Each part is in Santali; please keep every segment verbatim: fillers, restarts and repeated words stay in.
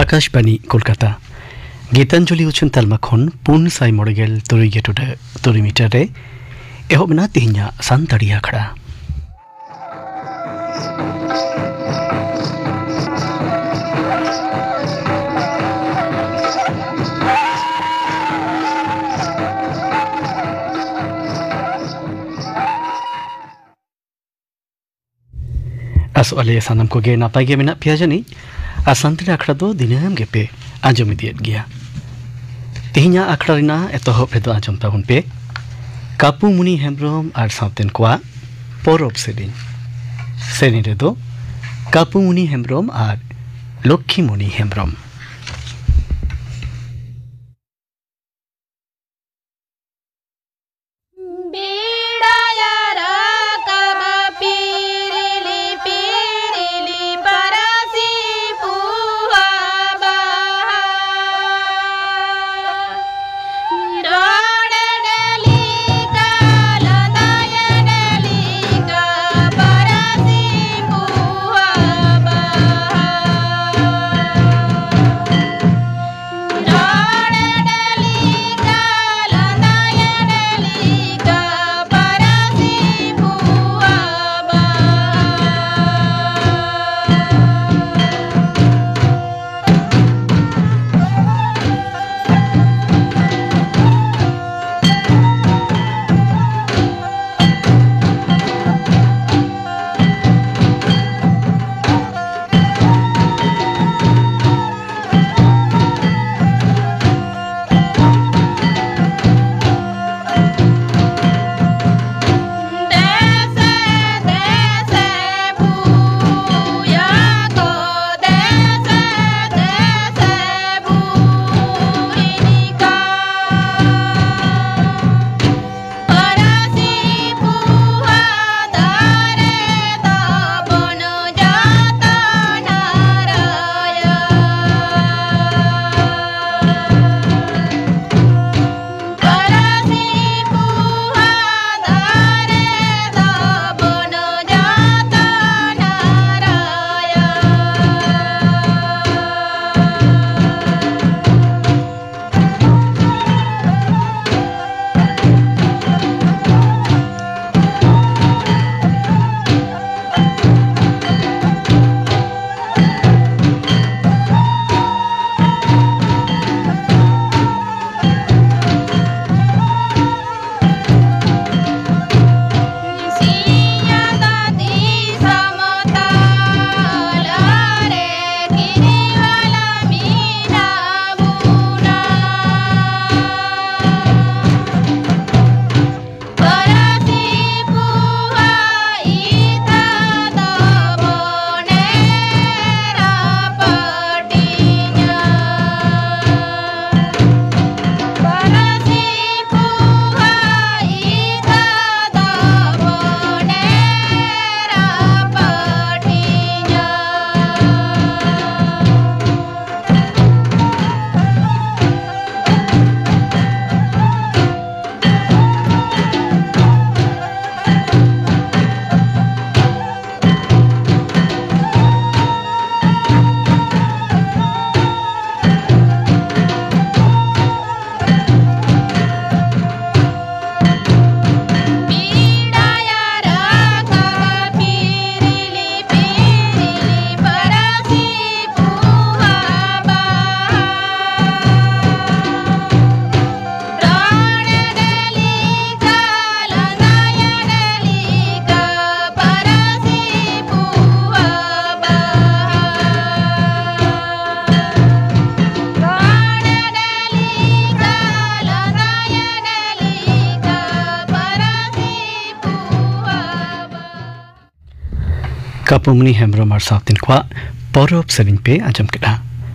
ᱟᱠᱟᱥᱵᱟᱱᱤ ᱠᱳᱞᱠᱟᱛᱟ᱾ ᱜᱤᱛᱟᱧᱡᱚᱞᱤ ᱩᱪᱷᱟᱹᱱ ᱛᱟᱞᱢᱟ ᱠᱷᱚᱱ ᱯᱩᱱ ᱥᱟᱭ ᱢᱚᱬᱮ ᱜᱮᱞ ᱛᱩᱨᱩᱭ ᱜᱮ ᱴᱩᱰᱟᱹᱜ ᱛᱩᱨᱩᱭ ᱢᱤᱴᱟᱨ ᱨᱮ ᱮᱦᱚᱵ ᱮᱱᱟ ᱛᱮᱦᱮᱧᱟᱜ ᱥᱟᱱᱛᱟᱲᱤ ᱟᱠᱷᱲᱟ᱾ ᱟᱥᱚᱜ ᱟᱞᱮ ᱥᱟᱱᱟᱢ ᱠᱚᱜᱮ ᱱᱟᱯᱟᱭ ᱜᱮ ᱢᱮᱱᱟᱜ ᱯᱮᱭᱟ ᱡᱟᱹᱱᱤᱡ᱾ ᱟᱨ ᱥᱟᱱᱛᱟᱲᱤ ᱟᱠᱷᱲᱟ ᱫᱚ ᱫᱤᱱᱟᱹᱢ ᱜᱮᱯᱮ ᱟᱸᱡᱚᱢ ᱤᱫᱤᱭᱮᱫ ᱜᱮᱭᱟ᱾ ᱛᱮᱦᱮᱧᱟᱜ ᱟᱠᱷᱲᱟ ᱨᱮᱱᱟᱜ ᱮᱛᱚᱦᱚᱵ ᱨᱮᱫᱚ ᱟᱸᱡᱚᱢ ᱛᱟᱵᱚᱱ ᱯᱮ ᱠᱟᱹᱯᱩ ᱢᱩᱱᱤ ᱦᱮᱢᱵᱨᱚᱢ ᱟᱨ ᱥᱟᱶᱛᱮᱱ ᱠᱚᱣᱟᱜ ᱯᱚᱨᱚᱵᱽ ᱥᱮᱨᱮᱧ᱾ ᱥᱮᱨᱮᱧ ᱨᱮᱫᱚ ᱠᱟᱹᱯᱩ ᱢᱩᱱᱤ ᱦᱮᱢᱵᱨᱚᱢ ᱟᱨ ᱞᱚᱠᱠᱷᱤ ᱢᱩᱱᱤ ᱦᱮᱢᱵᱨᱚᱢ᱾ ᱠᱟᱯᱩᱢᱩᱱᱤ ᱦᱮᱢᱵᱨᱚᱢ ᱟᱨ ᱥᱟᱶᱛᱮᱱ ᱠᱚᱣᱟᱜ ᱯᱚᱨᱚᱵᱽ ᱥᱮᱨᱮᱧ ᱯᱮ ᱟᱸᱡᱚᱢ ᱠᱮᱫᱟ᱾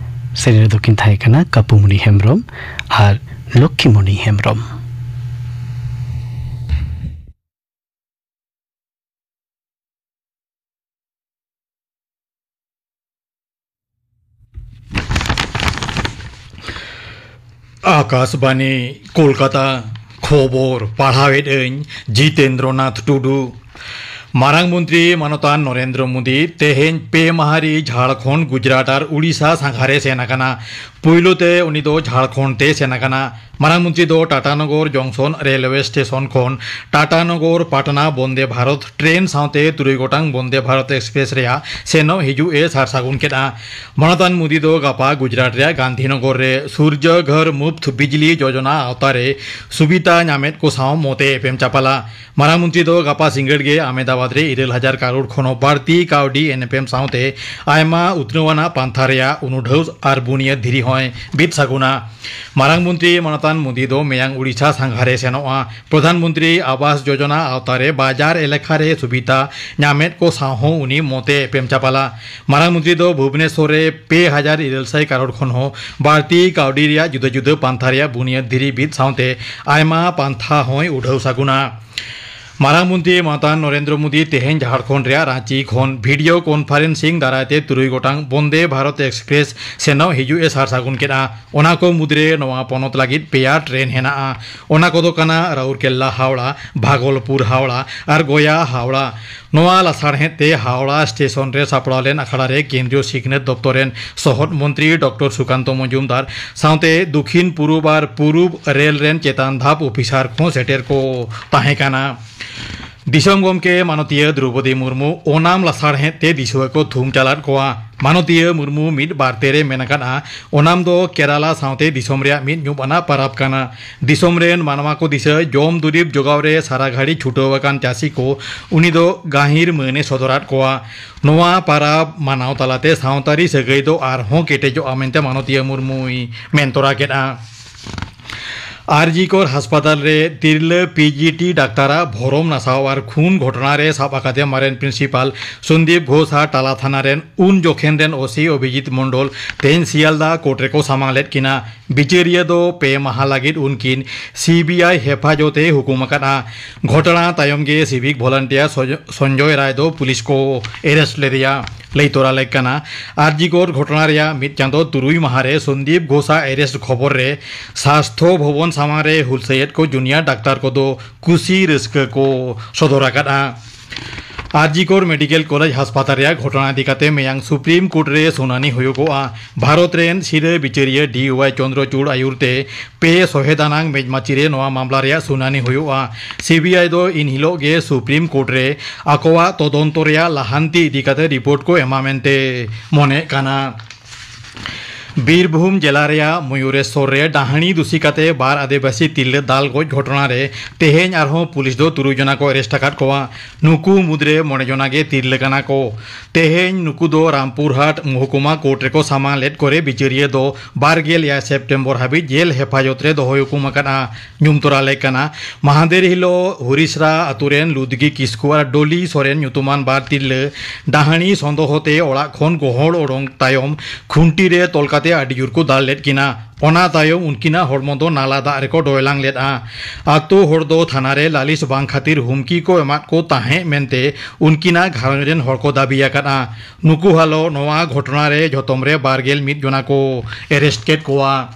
ᱥᱮᱨᱮᱧ ᱨᱮᱫᱚ ᱠᱤᱱ ᱛᱟᱦᱮᱸ ᱠᱟᱱᱟ ᱠᱟᱯᱩᱢᱩᱱᱤ ᱦᱮᱢᱵᱨᱚᱢ ᱟᱨ ᱞᱚᱠᱠᱷᱤᱢᱩᱱᱤ ᱦᱮᱢᱵᱨᱚᱢ᱾ ᱟᱠᱟᱥᱵᱟᱱᱤ, ᱠᱳᱞᱠᱟᱛᱟ᱾ ᱠᱷᱚᱵᱚᱨ ᱯᱟᱲᱦᱟᱣᱮᱫ ᱟᱹᱧ ᱡᱤᱛᱮᱱᱫᱨᱚᱱᱟᱛᱷ ᱴᱩᱰᱩ᱾ ᱢᱟᱨᱟᱝ ᱢᱚᱱᱛᱨᱤ ᱢᱟᱱᱚᱛᱟᱱ ᱱᱚᱨᱮᱱᱫᱨᱚ ᱢᱳᱫᱤ ᱛᱮᱦᱮᱧ ᱯᱮ ᱢᱟᱦᱟ ᱨᱤ ᱡᱷᱟᱲᱠᱷᱚᱸᱰ, ᱜᱩᱡᱽᱨᱟᱴ ᱟᱨ ᱩᱲᱤᱥᱥᱟ ᱥᱟᱸᱜᱷᱟᱨᱮ ᱥᱮᱱ ᱟᱠᱟᱱᱟ᱾ ᱯᱩᱭᱞᱩ ᱛᱮ ᱩᱱᱤ ᱫᱚ ᱡᱷᱟᱲᱠᱷᱚᱸᱰ ᱛᱮ ᱥᱮᱱ ᱟᱠᱟᱱᱟ᱾ ᱢᱟᱨᱟᱝ ᱢᱚᱱᱛᱨᱤ ᱫᱚ ᱴᱟᱴᱟᱱᱚᱜᱚᱨ ᱡᱚᱝᱥᱚᱱ ᱨᱮᱞᱣᱮ ᱥᱴᱮᱥᱚᱱ ᱠᱷᱚᱱ ᱴᱟᱴᱟᱱᱚᱜᱚᱨ ᱯᱟᱴᱱᱟ ᱵᱚᱱᱫᱮ ᱵᱷᱟᱨᱚᱛ ᱴᱨᱮᱱ ᱥᱟᱶᱛᱮ ᱛᱩᱨᱩᱭ ᱜᱚᱴᱟᱝ ᱵᱚᱱᱫᱮ ᱵᱷᱟᱨᱚᱛ ᱮᱠᱥᱯᱨᱮᱥ ᱨᱮᱭᱟᱜ ᱥᱮᱱᱚᱜ ᱦᱤᱡᱩᱜ ᱮ ᱥᱟᱨ ᱥᱟᱹᱜᱩᱱ ᱠᱮᱫᱼᱟ᱾ ᱢᱟᱱᱚᱛᱟᱱ ᱢᱳᱫᱤ ᱫᱚ ᱜᱟᱯᱟ ᱜᱩᱡᱽᱨᱟᱴ ᱨᱮᱭᱟᱜ ᱜᱟᱱᱫᱷᱤᱱᱚᱜᱚᱨ ᱨᱮ ᱥᱩᱨᱡᱚ ᱜᱷᱚᱨ ᱢᱩᱯᱛ ᱵᱤᱡᱽᱞᱤ ᱡᱳᱡᱚᱱᱟ ᱟᱣᱛᱟ ᱨᱮ ᱥᱩᱵᱤᱫᱷᱟ ᱧᱟᱢᱮᱫ ᱠᱚ ᱥᱟᱶ ᱢᱚᱛᱮ ᱮᱯᱮᱢ ᱪᱟᱯᱟᱞᱟ᱾ ᱢᱟᱨᱟᱝ ᱢᱚᱱᱛᱨᱤ ᱫᱚ ᱜᱟᱯᱟ ᱥᱤᱸᱜᱟᱹᱲ ᱜᱮ ᱟᱦᱢᱮᱫᱟᱵᱟᱫᱽ ᱨᱮ ᱤᱨᱟᱹᱞ ᱦᱟᱡᱟᱨ ᱠᱟᱨᱳᱲ ᱠᱷᱚᱱ ᱦᱚᱸ ᱵᱟᱹᱲᱛᱤ ᱠᱟᱹᱣᱰᱤ ᱮᱱᱮᱯᱮᱢ ᱥᱟᱶᱛᱮ ᱟᱭᱢᱟ ᱩᱛᱱᱟᱹᱣ ᱟᱱᱟᱜ ᱯᱟᱱᱛᱷᱟ ᱨᱮᱭᱟᱜ ᱩᱱᱩᱰᱷᱟᱹᱣ ᱟᱨ ᱵᱩᱱᱤᱭᱟᱹᱫ ᱫᱷᱤᱨᱤ ᱦᱚᱸᱭ ᱵᱤᱫ ᱥᱟᱹᱜᱩᱱᱟ᱾ ᱢᱟᱨᱟᱝ ᱢᱚᱱᱛᱨᱤ ᱢᱟᱱᱚᱛᱟᱱ ᱢᱳᱫᱤ ᱫᱚ ᱢᱮᱭᱟᱝ ᱩᱲᱤᱥᱥᱟ ᱥᱟᱸᱜᱷᱟᱨᱮ ᱥᱮᱱᱚᱜᱼᱟ᱾ ᱯᱨᱚᱫᱷᱟᱱ ᱢᱚᱱᱛᱨᱤ ᱟᱵᱟᱥ ᱡᱳᱡᱚᱱᱟ ᱟᱣᱛᱟ ᱨᱮ ᱵᱟᱡᱟᱨ ᱮᱞᱟᱠᱟ ᱨᱮ ᱥᱩᱵᱤᱫᱷᱟ ᱧᱟᱢᱮᱫ ᱠᱚ ᱥᱟᱶ ᱦᱚᱸ ᱩᱱᱤ ᱢᱚᱛᱮ ᱮᱯᱮᱢ ᱪᱟᱯᱟᱞᱟ᱾ ᱢᱟᱨᱟᱝ ᱢᱚᱱᱛᱨᱤ ᱫᱚ ᱵᱷᱩᱵᱽᱱᱮᱥᱚᱨ ᱨᱮ ᱯᱮ ᱦᱟᱡᱟᱨ ᱤᱨᱟᱹᱞ ᱥᱟᱭ ᱠᱟᱨᱳᱲ ᱠᱷᱚᱱ ᱦᱚᱸ ᱵᱟᱹᱲᱛᱤ ᱠᱟᱹᱣᱰᱤ ᱨᱮᱭᱟᱜ ᱡᱩᱫᱟᱹ ᱡᱩᱫᱟᱹ ᱯᱟᱱᱛᱷᱟ ᱨᱮᱭᱟᱜ ᱵᱩᱱᱤᱭᱟᱹᱫ ᱫᱷᱤᱨᱤ ᱵᱤᱫ ᱥᱟᱶᱛᱮ ᱟᱭᱢᱟ ᱯᱟᱱᱛᱷᱟ ᱦᱚᱸᱭ ᱩᱰᱷᱟᱹᱣ ᱥᱟᱹᱜᱩᱱᱟ᱾ ᱢᱟᱨᱟᱝ ᱢᱚᱱᱛᱨᱤ ᱢᱟᱱᱚᱛᱟᱱ ᱱᱚᱨᱮᱱᱫᱨᱚ ᱢᱳᱫᱤ ᱛᱮᱦᱮᱧ ᱡᱷᱟᱲᱠᱷᱚᱸᱰ ᱨᱮᱭᱟᱜ ᱨᱟᱸᱪᱤ ᱠᱷᱚᱱ ᱵᱷᱤᱰᱤᱭᱳ ᱠᱚᱱᱯᱷᱟᱨᱮᱱᱥᱤᱝ ᱫᱟᱨᱟᱭ ᱛᱮ ᱛᱩᱨᱩᱭ ᱜᱚᱴᱟᱝ ᱵᱚᱱᱫᱮ ᱵᱷᱟᱨᱚᱛ ᱮᱠᱥᱯᱨᱮᱥ ᱥᱮᱱᱚᱜ ᱦᱤᱡᱩᱜ ᱮ ᱥᱟᱨ ᱥᱟᱹᱜᱩᱱ ᱠᱮᱫᱼᱟ᱾ ᱚᱱᱟ ᱠᱚ ᱢᱩᱫᱽᱨᱮ ᱱᱚᱣᱟ ᱯᱚᱱᱚᱛ ᱞᱟᱹᱜᱤᱫ ᱯᱮᱭᱟ ᱴᱨᱮᱱ ᱦᱮᱱᱟᱜᱼᱟ᱾ ᱚᱱᱟ ᱠᱚᱫᱚ ᱠᱟᱱᱟ ᱨᱟᱩᱨᱠᱮᱞᱞᱟ ᱦᱟᱣᱲᱟ, ᱵᱷᱟᱜᱚᱞᱯᱩᱨ ᱦᱟᱣᱲᱟ ᱟᱨ ᱜᱚᱭᱟ ᱦᱟᱣᱲᱟ᱾ ᱱᱚᱣᱟ ᱞᱟᱥᱟᱲᱦᱮᱫ ᱛᱮ ᱦᱟᱣᱲᱟ ᱥᱴᱮᱥᱚᱱ ᱨᱮ ᱥᱟᱯᱲᱟᱣ ᱞᱮᱱ ᱟᱠᱷᱲᱟ ᱨᱮ ᱠᱮᱱᱫᱨᱤᱭᱚ ᱥᱤᱠᱷᱱᱟᱹᱛ ᱫᱚᱯᱛᱚᱨ ᱨᱮᱱ ᱥᱚᱦᱚᱫ ᱢᱚᱱᱛᱨᱤ ᱰᱚᱠᱴᱚᱨ ᱥᱩᱠᱟᱱᱛᱚ ᱢᱚᱡᱩᱢᱫᱟᱨ ᱥᱟᱶᱛᱮ ᱫᱚᱠᱷᱤᱱ ᱯᱩᱨᱩᱵ ᱟᱨ ᱯᱩᱨᱩᱵ ᱨᱮᱞ ᱨᱮᱱ ᱪᱮᱛᱟᱱ ᱫᱷᱟᱯ ᱚᱯᱷᱤᱥᱟᱨ ᱠᱚᱦᱚᱸ ᱥᱮᱴᱮᱨ ᱠᱚ ᱛᱟᱦᱮᱸ ᱠᱟᱱᱟ᱾ ᱫᱤᱥᱚᱢ ᱜᱚᱢᱠᱮ ᱢᱟᱱᱚᱛᱤᱭᱟᱹ ᱫᱨᱚᱣᱯᱚᱫᱤ ᱢᱩᱨᱢᱩ ᱳᱱᱟᱢ ᱞᱟᱥᱟᱲᱦᱮᱫ ᱛᱮ ᱫᱤᱥᱩᱣᱟᱹ ᱠᱚ ᱛᱷᱩᱢ ᱪᱟᱞᱟᱫ ᱠᱚᱣᱟ᱾ ᱢᱟᱱᱚᱛᱤᱭᱟᱹ ᱢᱩᱨᱢᱩ ᱢᱤᱫ ᱵᱟᱨᱛᱮ ᱨᱮ ᱢᱮᱱ ᱟᱠᱟᱫᱼᱟ, ᱳᱱᱟᱢ ᱫᱚ ᱠᱮᱨᱟᱞᱟ ᱥᱟᱶᱛᱮ ᱫᱤᱥᱚᱢ ᱨᱮᱭᱟᱜ ᱢᱤᱫ ᱧᱩᱢ ᱟᱱᱟᱜ ᱯᱟᱨᱟᱵᱽ ᱠᱟᱱᱟ᱾ ᱫᱤᱥᱚᱢ ᱨᱮᱱ ᱢᱟᱱᱣᱟ ᱠᱚ ᱫᱤᱥᱟᱹ ᱡᱚᱢ ᱫᱩᱨᱤᱵᱽ ᱡᱚᱜᱟᱣ ᱨᱮ ᱥᱟᱨᱟ ᱜᱷᱟᱹᱲᱤ ᱪᱷᱩᱴᱟᱹᱣ ᱟᱠᱟᱱ ᱪᱟᱹᱥᱤ ᱠᱚ ᱩᱱᱤ ᱫᱚ ᱜᱟᱹᱦᱤᱨ ᱢᱟᱹᱱ ᱮ ᱥᱚᱫᱚᱨᱟᱫ ᱠᱚᱣᱟ᱾ ᱱᱚᱣᱟ ᱯᱟᱨᱟᱵᱽ ᱢᱟᱱᱟᱣ ᱛᱟᱞᱟᱛᱮ ᱥᱟᱶᱛᱟᱨᱤ ᱥᱟᱹᱜᱟᱹᱭ ᱫᱚ ᱟᱨᱦᱚᱸ ᱠᱮᱴᱮᱡᱚᱜᱼᱟ ᱢᱮᱱᱛᱮ ᱢᱟᱱᱚᱛᱤᱭᱟᱹ ᱢᱩᱨᱢᱩᱭ ᱢᱮᱱ ᱛᱚᱨᱟ ᱠᱮᱫᱼᱟ᱾ ᱟᱨᱡᱤᱠᱚᱨ ᱦᱟᱥᱯᱟᱛᱟᱞ ᱨᱮ ᱛᱤᱨᱞᱟᱹ ᱯᱤᱡᱤᱴᱤ ᱰᱟᱠᱛᱟᱨᱟᱜ ᱵᱷᱚᱨᱚᱢ ᱱᱟᱥᱟᱣ ᱟᱨ ᱠᱷᱩᱱ ᱜᱷᱚᱴᱚᱱᱟ ᱨᱮ ᱥᱟᱵ ᱟᱠᱟᱫᱮ ᱢᱟᱨᱮᱱ ᱯᱨᱤᱱᱥᱤᱯᱟᱞ ᱥᱚᱱᱫᱤᱯ ᱜᱷᱳᱥ ᱟᱨ ᱴᱟᱞᱟ ᱛᱷᱟᱱᱟ ᱨᱮᱱ ᱩᱱ ᱡᱚᱠᱷᱮᱱ ᱨᱮᱱ ᱳᱥᱤ ᱚᱵᱷᱤᱡᱤᱛ ᱢᱚᱱᱰᱚᱞ ᱛᱮᱦᱮᱧ ᱥᱤᱭᱟᱞᱫᱟ ᱠᱳᱨᱴ ᱨᱮᱠᱚ ᱥᱟᱢᱟᱝ ᱞᱮᱫ ᱠᱤᱱᱟ᱾ ᱵᱤᱪᱟᱹᱨᱤᱭᱟᱹ ᱫᱚ ᱯᱮ ᱢᱟᱦᱟ ᱞᱟᱹᱜᱤᱫ ᱩᱱᱠᱤᱱ ᱥᱤᱵᱤᱟᱭ ᱦᱮᱯᱷᱟᱡᱚᱛ ᱮ ᱦᱩᱠᱩᱢ ᱟᱠᱟᱫᱼᱟ᱾ ᱜᱷᱚᱴᱚᱱᱟ ᱛᱟᱭᱚᱢ ᱜᱮ ᱥᱤᱵᱷᱤᱠ ᱵᱷᱚᱞᱟᱱᱴᱤᱭᱟᱨ ᱥᱚᱡ-, ᱥᱚᱧᱡᱚᱭ ᱨᱟᱭ ᱫᱚ ᱯᱩᱞᱤᱥ ᱠᱚ ᱮᱨᱮᱥᱴ ᱞᱮᱫᱮᱭᱟ᱾ ᱞᱟᱹᱭ ᱛᱚᱨᱟ ᱞᱮᱠ ᱠᱟᱱᱟ, ᱟᱨᱡᱤᱠᱚᱨ ᱜᱷᱚᱴᱚᱱᱟ ᱨᱮᱭᱟᱜ ᱢᱤᱫ ᱪᱟᱸᱫᱚ ᱛᱩᱨᱩᱭ ᱢᱟᱦᱟ ᱨᱮ ᱥᱚᱱᱫᱤᱯ ᱜᱷᱳᱥᱟᱜ ᱮᱨᱮᱥᱴ ᱠᱷᱚᱵᱚᱨ ᱨᱮ ᱥᱟᱥᱛᱷᱚ ᱵᱷᱚᱵᱚᱱ ᱥᱟᱢᱟᱝ ᱨᱮ ᱦᱩᱞᱥᱟᱹᱭᱮᱫ ᱠᱚ ᱡᱩᱱᱤᱭᱟᱨ ᱰᱟᱠᱛᱟᱨ ᱠᱚᱫᱚ ᱠᱩᱥᱤ ᱨᱟᱹᱥᱠᱟᱹ ᱠᱚ ᱥᱚᱫᱚᱨ ᱟᱠᱟᱫᱼᱟ᱾ ᱟᱨᱡᱤᱠᱚᱨ ᱢᱮᱰᱤᱠᱮᱞ ᱠᱚᱞᱮᱡᱽ ᱦᱟᱥᱯᱟᱛᱟᱞ ᱨᱮᱭᱟᱜ ᱜᱷᱚᱴᱚᱱᱟ ᱤᱫᱤ ᱠᱟᱛᱮ ᱢᱮᱭᱟᱝ ᱥᱩᱯᱨᱤᱢ ᱠᱳᱨᱴ ᱨᱮ ᱥᱩᱱᱟᱹᱱᱤ ᱦᱩᱭᱩᱜᱚᱜᱼᱟ᱾ ᱵᱷᱟᱨᱚᱛ ᱨᱮᱱ ᱥᱤᱨᱟᱹ ᱵᱤᱪᱟᱹᱨᱤᱭᱟᱹ ᱰᱤ ᱣᱟᱭ ᱪᱚᱱᱫᱨᱚᱪᱩᱲ ᱟᱭᱩᱨ ᱛᱮ ᱯᱮ ᱥᱚᱦᱮᱫ ᱟᱱᱟᱝ ᱢᱮᱡᱽ ᱢᱟᱹᱪᱤ ᱨᱮ ᱱᱚᱣᱟ ᱢᱟᱢᱞᱟ ᱨᱮᱭᱟᱜ ᱥᱩᱱᱟᱹᱱᱤ ᱦᱩᱭᱩᱜᱼᱟ᱾ ᱥᱤᱵᱤᱟᱭ ᱫᱚ ᱤᱱ ᱦᱤᱞᱳᱜ ᱜᱮ ᱥᱩᱯᱨᱤᱢ ᱠᱳᱨᱴ ᱨᱮ ᱟᱠᱚᱣᱟᱜ ᱛᱚᱫᱚᱱᱛᱚ ᱨᱮᱭᱟᱜ ᱞᱟᱦᱟᱱᱛᱤ ᱤᱫᱤ ᱠᱟᱛᱮ ᱨᱤᱯᱳᱨᱴ ᱠᱚ ᱮᱢᱟ ᱢᱮᱱᱛᱮ ᱢᱚᱱᱮᱜ ᱠᱟᱱᱟ᱾ ᱵᱤᱨᱵᱷᱩᱢ ᱡᱮᱞᱟ ᱨᱮᱭᱟᱜ ᱢᱚᱭᱩᱨᱮᱥᱥᱚᱨ ᱨᱮ ᱰᱟᱦᱟᱹᱲᱤ ᱫᱩᱥᱤ ᱠᱟᱛᱮ ᱵᱟᱨ ᱟᱹᱫᱤᱵᱟᱹᱥᱤ ᱛᱤᱨᱞᱟᱹ ᱫᱟᱞ ᱜᱚᱡ ᱜᱷᱚᱴᱚᱱᱟ ᱨᱮ ᱛᱮᱦᱮᱧ ᱟᱨᱦᱚᱸ ᱯᱩᱞᱤᱥ ᱫᱚ ᱛᱩᱨᱩᱭ ᱡᱚᱱᱟ ᱠᱚ ᱮᱨᱮᱥᱴ ᱟᱠᱟᱫ ᱠᱚᱣᱟ᱾ ᱱᱩᱠᱩ ᱢᱩᱫᱽᱨᱮ ᱢᱚᱬᱮ ᱡᱚᱱᱟ ᱜᱮ ᱛᱤᱨᱞᱟᱹ ᱠᱟᱱᱟ ᱠᱚ᱾ ᱛᱮᱦᱮᱧ ᱱᱩᱠᱩ ᱫᱚ ᱨᱟᱢᱯᱩᱨᱦᱟᱴ ᱢᱚᱦᱠᱩᱢᱟ ᱠᱳᱨᱴ ᱨᱮᱠᱚ ᱥᱟᱢᱟᱝ ᱞᱮᱫ ᱠᱚᱨᱮ ᱵᱤᱪᱟᱹᱨᱤᱭᱟᱹ ᱫᱚ ᱵᱟᱨ ᱜᱮᱞ ᱮᱭᱟᱭ ᱥᱮᱯᱴᱮᱢᱵᱚᱨ ᱦᱟᱹᱵᱤᱡ ᱡᱮᱞ ᱦᱮᱯᱷᱟᱡᱚᱛ ᱨᱮ ᱫᱚᱦᱚᱭ ᱦᱩᱠᱩᱢ ᱟᱠᱟᱫᱼᱟ᱾ ᱧᱩᱢ ᱛᱚᱨᱟ ᱞᱮᱠ ᱠᱟᱱᱟ, ᱢᱟᱦᱟᱫᱮᱨ ᱦᱤᱞᱳᱜ ᱦᱩᱨᱤᱥᱨᱟ ᱟᱛᱳ ᱨᱮᱱ ᱞᱩᱫᱽᱜᱤ ᱠᱤᱥᱠᱩ ᱟᱨ ᱰᱚᱞᱤ ᱥᱚᱨᱮᱱ ᱧᱩᱛᱩᱢᱟᱱ ᱵᱟᱨ ᱛᱤᱨᱞᱟᱹ ᱰᱟᱦᱟᱹᱲᱤ ᱥᱚᱱᱫᱚᱦᱚ ᱛᱮ ᱚᱲᱟᱜ ᱠᱷᱚᱱ ᱜᱚᱦᱚᱲ ᱚᱰᱚᱝ ᱛᱟᱭᱚᱢ ᱠᱷᱩᱱᱴᱤ ᱨᱮ ᱛᱚᱞ ᱠᱟᱛᱮ ᱟᱹᱰᱤ ᱡᱳᱨ ᱠᱚ ᱫᱟᱞ ᱞᱮᱫ ᱠᱤᱱᱟ᱾ ᱚᱱᱟ ᱛᱟᱭᱚᱢ ᱩᱱᱠᱤᱱᱟᱜ ᱦᱚᱲᱢᱚ ᱫᱚ ᱱᱟᱞᱟ ᱫᱟᱜ ᱨᱮᱠᱚ ᱰᱚᱭᱞᱟᱝ ᱞᱮᱫᱼᱟ᱾ ᱟᱛᱳ ᱦᱚᱲ ᱫᱚ ᱛᱷᱟᱱᱟ ᱨᱮ ᱞᱟᱹᱞᱤᱥ ᱵᱟᱝ ᱠᱷᱟᱹᱛᱤᱨ ᱦᱩᱢᱠᱤ ᱠᱚ ᱮᱢᱟᱫ ᱠᱚ ᱛᱟᱦᱮᱸᱫ ᱢᱮᱱᱛᱮ ᱩᱱᱠᱤᱱᱟᱜ ᱜᱷᱟᱨᱚᱸᱡᱽ ᱨᱮᱱ ᱦᱚᱲ ᱠᱚ ᱫᱟᱹᱵᱤ ᱟᱠᱟᱫᱼᱟ᱾ ᱱᱩᱠᱩ ᱦᱟᱞᱚ ᱱᱚᱣᱟ ᱜᱷᱚᱴᱚᱱᱟ ᱨᱮ ᱡᱷᱚᱛᱚᱢ ᱨᱮ ᱵᱟᱨ ᱜᱮᱞ ᱢᱤᱫ ᱡᱚᱱᱟ ᱠᱚ ᱮᱨᱮᱥᱴ ᱠᱮᱫ ᱠᱚᱣᱟ᱾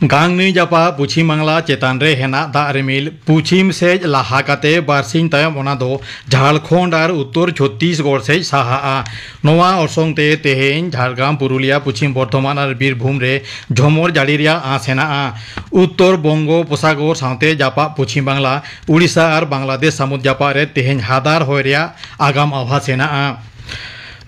ᱜᱟᱝ ᱱᱟᱹᱭ ᱡᱟᱯᱟᱜ ᱯᱚᱪᱷᱤᱢ ᱵᱟᱝᱞᱟ ᱪᱮᱛᱟᱱ ᱨᱮ ᱦᱮᱱᱟᱜ ᱫᱟᱜ ᱨᱤᱢᱤᱞ ᱯᱚᱪᱷᱤᱢ ᱥᱮᱡ ᱞᱟᱦᱟ ᱠᱟᱛᱮ ᱵᱟᱨᱥᱤᱧ ᱛᱟᱭᱚᱢ ᱚᱱᱟ ᱫᱚ ᱡᱷᱟᱲᱠᱷᱚᱸᱰ ᱟᱨ ᱩᱛᱛᱚᱨ ᱪᱷᱚᱛᱛᱤᱥᱜᱚᱲ ᱥᱮᱡ ᱥᱟᱦᱟᱜᱼᱟ᱾ ᱱᱚᱣᱟ ᱚᱨᱥᱚᱝ ᱛᱮ ᱛᱮᱦᱮᱧ ᱡᱷᱟᱲᱜᱨᱟᱢ, ᱯᱩᱨᱩᱞᱤᱭᱟ, ᱯᱚᱪᱷᱤᱢ ᱵᱚᱨᱫᱷᱚᱢᱟᱱ ᱟᱨ ᱵᱤᱨᱵᱷᱩᱢ ᱨᱮ ᱡᱷᱚᱢᱚᱨ ᱡᱟᱹᱲᱤ ᱨᱮᱭᱟᱜ ᱟᱸᱥ ᱦᱮᱱᱟᱜᱼᱟ᱾ ᱩᱛᱛᱚᱨ ᱵᱚᱝᱜᱳᱯᱚᱥᱟᱜᱚᱨ ᱥᱟᱶᱛᱮ ᱡᱟᱯᱟᱜ ᱯᱚᱪᱷᱤᱢ ᱵᱟᱝᱞᱟ, ᱩᱲᱤᱥᱥᱟ ᱟᱨ ᱵᱟᱝᱞᱟᱫᱮᱥ ᱥᱟᱹᱢᱩᱫ ᱡᱟᱯᱟᱜ ᱨᱮ ᱛᱮᱦᱮᱧ ᱦᱟᱫᱟᱨ ᱦᱚᱭ ᱨᱮᱭᱟᱜ ᱟᱜᱟᱢ ᱟᱵᱷᱟᱥ ᱦᱮᱱᱟᱜᱼᱟ᱾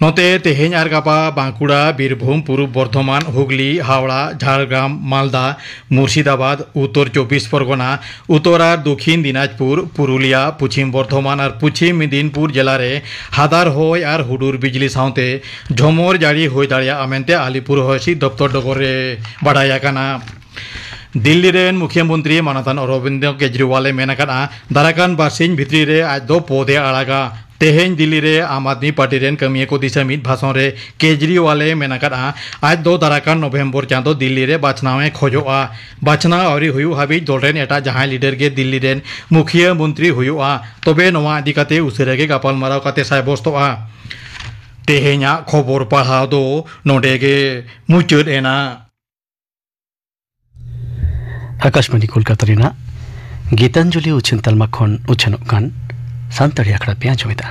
ᱱᱚᱛᱮ ᱛᱮᱦᱮᱧ ᱟᱨ ᱜᱟᱯᱟ ᱵᱟᱸᱠᱩᱲᱟ, ᱵᱤᱨᱵᱷᱩᱢ, ᱯᱩᱨᱩᱵ ᱵᱚᱨᱫᱷᱚᱢᱟᱱ, ᱦᱩᱜᱽᱞᱤ, ᱦᱟᱣᱲᱟ, ᱡᱷᱟᱲᱜᱨᱟᱢ, ᱢᱟᱞᱫᱟ, ᱢᱩᱨᱥᱤᱫᱟᱵᱟᱫᱽ, ᱩᱛᱛᱚᱨ ᱪᱚᱵᱵᱤᱥ ᱯᱚᱨᱜᱚᱱᱟ, ᱩᱛᱛᱚᱨ ᱟᱨ ᱫᱚᱠᱷᱤᱱ ᱫᱤᱱᱟᱡᱽᱯᱩᱨ, ᱯᱩᱨᱩᱞᱤᱭᱟ, ᱯᱚᱪᱷᱤᱢ ᱵᱚᱨᱫᱷᱚᱢᱟᱱ ᱟᱨ ᱯᱚᱪᱷᱤᱢ ᱢᱮᱫᱤᱱᱯᱩᱨ ᱡᱮᱞᱟ ᱨᱮ ᱦᱟᱫᱟᱨ ᱦᱚᱭ ᱟᱨ ᱦᱩᱰᱩᱨ ᱵᱤᱡᱽᱞᱤ ᱥᱟᱶᱛᱮ ᱡᱷᱚᱢᱚᱨ ᱡᱟᱹᱲᱤ ᱦᱩᱭ ᱫᱟᱲᱮᱭᱟᱜᱼᱟ ᱢᱮᱱᱛᱮ ᱟᱞᱤᱯᱩᱨ ᱦᱚᱭ ᱦᱤᱸᱥᱤᱫ ᱫᱚᱯᱛᱚᱨ ᱰᱚᱜᱚᱨ ᱨᱮ ᱵᱟᱰᱟᱭ ᱟᱠᱟᱱᱟ᱾ ᱫᱤᱞᱞᱤ ᱨᱮᱱ ᱢᱩᱠᱷᱭᱟᱹ ᱢᱚᱱᱛᱨᱤ ᱢᱟᱱᱚᱛᱟᱱ ᱚᱨᱚᱵᱤᱱᱫ ᱠᱮᱡᱨᱤᱣᱟᱞ ᱮ ᱢᱮᱱ ᱟᱠᱟᱫᱼᱟ, ᱫᱟᱨᱟᱭ ᱠᱟᱱ ᱵᱟᱨᱥᱤᱧ ᱵᱷᱤᱛᱨᱤ ᱨᱮ ᱟᱡ ᱫᱚ ᱯᱚᱫ ᱮ ᱟᱲᱟᱜᱟ᱾ ᱛᱮᱦᱮᱧ ᱫᱤᱞᱞᱤ ᱨᱮ ᱟᱢ ᱟᱫᱢᱤ ᱯᱟᱨᱴᱤ ᱨᱮᱱ ᱠᱟᱹᱢᱤᱭᱟᱹ ᱠᱚ ᱫᱤᱥᱟᱹ ᱢᱤᱫ ᱵᱷᱟᱥᱚᱱ ᱨᱮ ᱠᱮᱡᱨᱤᱣᱟᱞ ᱮ ᱢᱮᱱ ᱟᱠᱟᱫᱼᱟ, ᱟᱡ ᱫᱚ ᱫᱟᱨᱟᱭ ᱠᱟᱱ ᱱᱚᱵᱷᱮᱢᱵᱚᱨ ᱪᱟᱸᱫᱚ ᱫᱤᱞᱞᱤ ᱨᱮ ᱵᱟᱪᱷᱱᱟᱣ ᱮ ᱠᱷᱚᱡᱚᱜᱼᱟ᱾ ᱵᱟᱪᱷᱱᱟᱣ ᱟᱹᱣᱨᱤ ᱦᱩᱭᱩᱜ ᱦᱟᱹᱵᱤᱡ ᱫᱚᱞ ᱨᱮᱱ ᱮᱴᱟᱜ ᱡᱟᱦᱟᱸᱭ ᱞᱤᱰᱟᱨ ᱜᱮ ᱫᱤᱞᱞᱤ ᱨᱮᱱ ᱢᱩᱠᱷᱭᱟᱹ ᱢᱚᱱᱛᱨᱤ ᱦᱩᱭᱩᱜᱼᱟ᱾ ᱛᱚᱵᱮ ᱱᱚᱣᱟ ᱤᱫᱤ ᱠᱟᱛᱮ ᱩᱥᱟᱹᱨᱟ ᱜᱮ ᱜᱟᱯᱟᱞᱢᱟᱨᱟᱣ ᱠᱟᱛᱮ ᱥᱟᱭ ᱵᱚᱥᱛᱚᱜᱼᱟ᱾ ᱛᱮᱦᱮᱧᱟᱜ ᱠᱷᱚᱵᱚᱨ ᱯᱟᱲᱦᱟᱣ ᱫᱚ ᱱᱚᱰᱮ ᱜᱮ ᱢᱩᱪᱟᱹᱫ ᱮᱱᱟ᱾ ᱟᱠᱟᱥᱵᱟᱬᱤ ᱠᱳᱞᱠᱟᱛᱟ ᱨᱮᱱᱟᱜ ᱜᱤᱛᱟᱧᱡᱚᱞᱤ ᱩᱪᱷᱟᱹᱱ ᱛᱟᱞᱢᱟ ᱠᱷᱚᱱ ᱩᱪᱷᱟᱹᱱᱚᱜ ᱠᱟᱱ ᱥᱟᱱᱛᱟᱲᱤ ᱟᱠᱷᱲᱟ ᱯᱮ ᱟᱸᱡᱚᱢᱮᱫᱟ᱾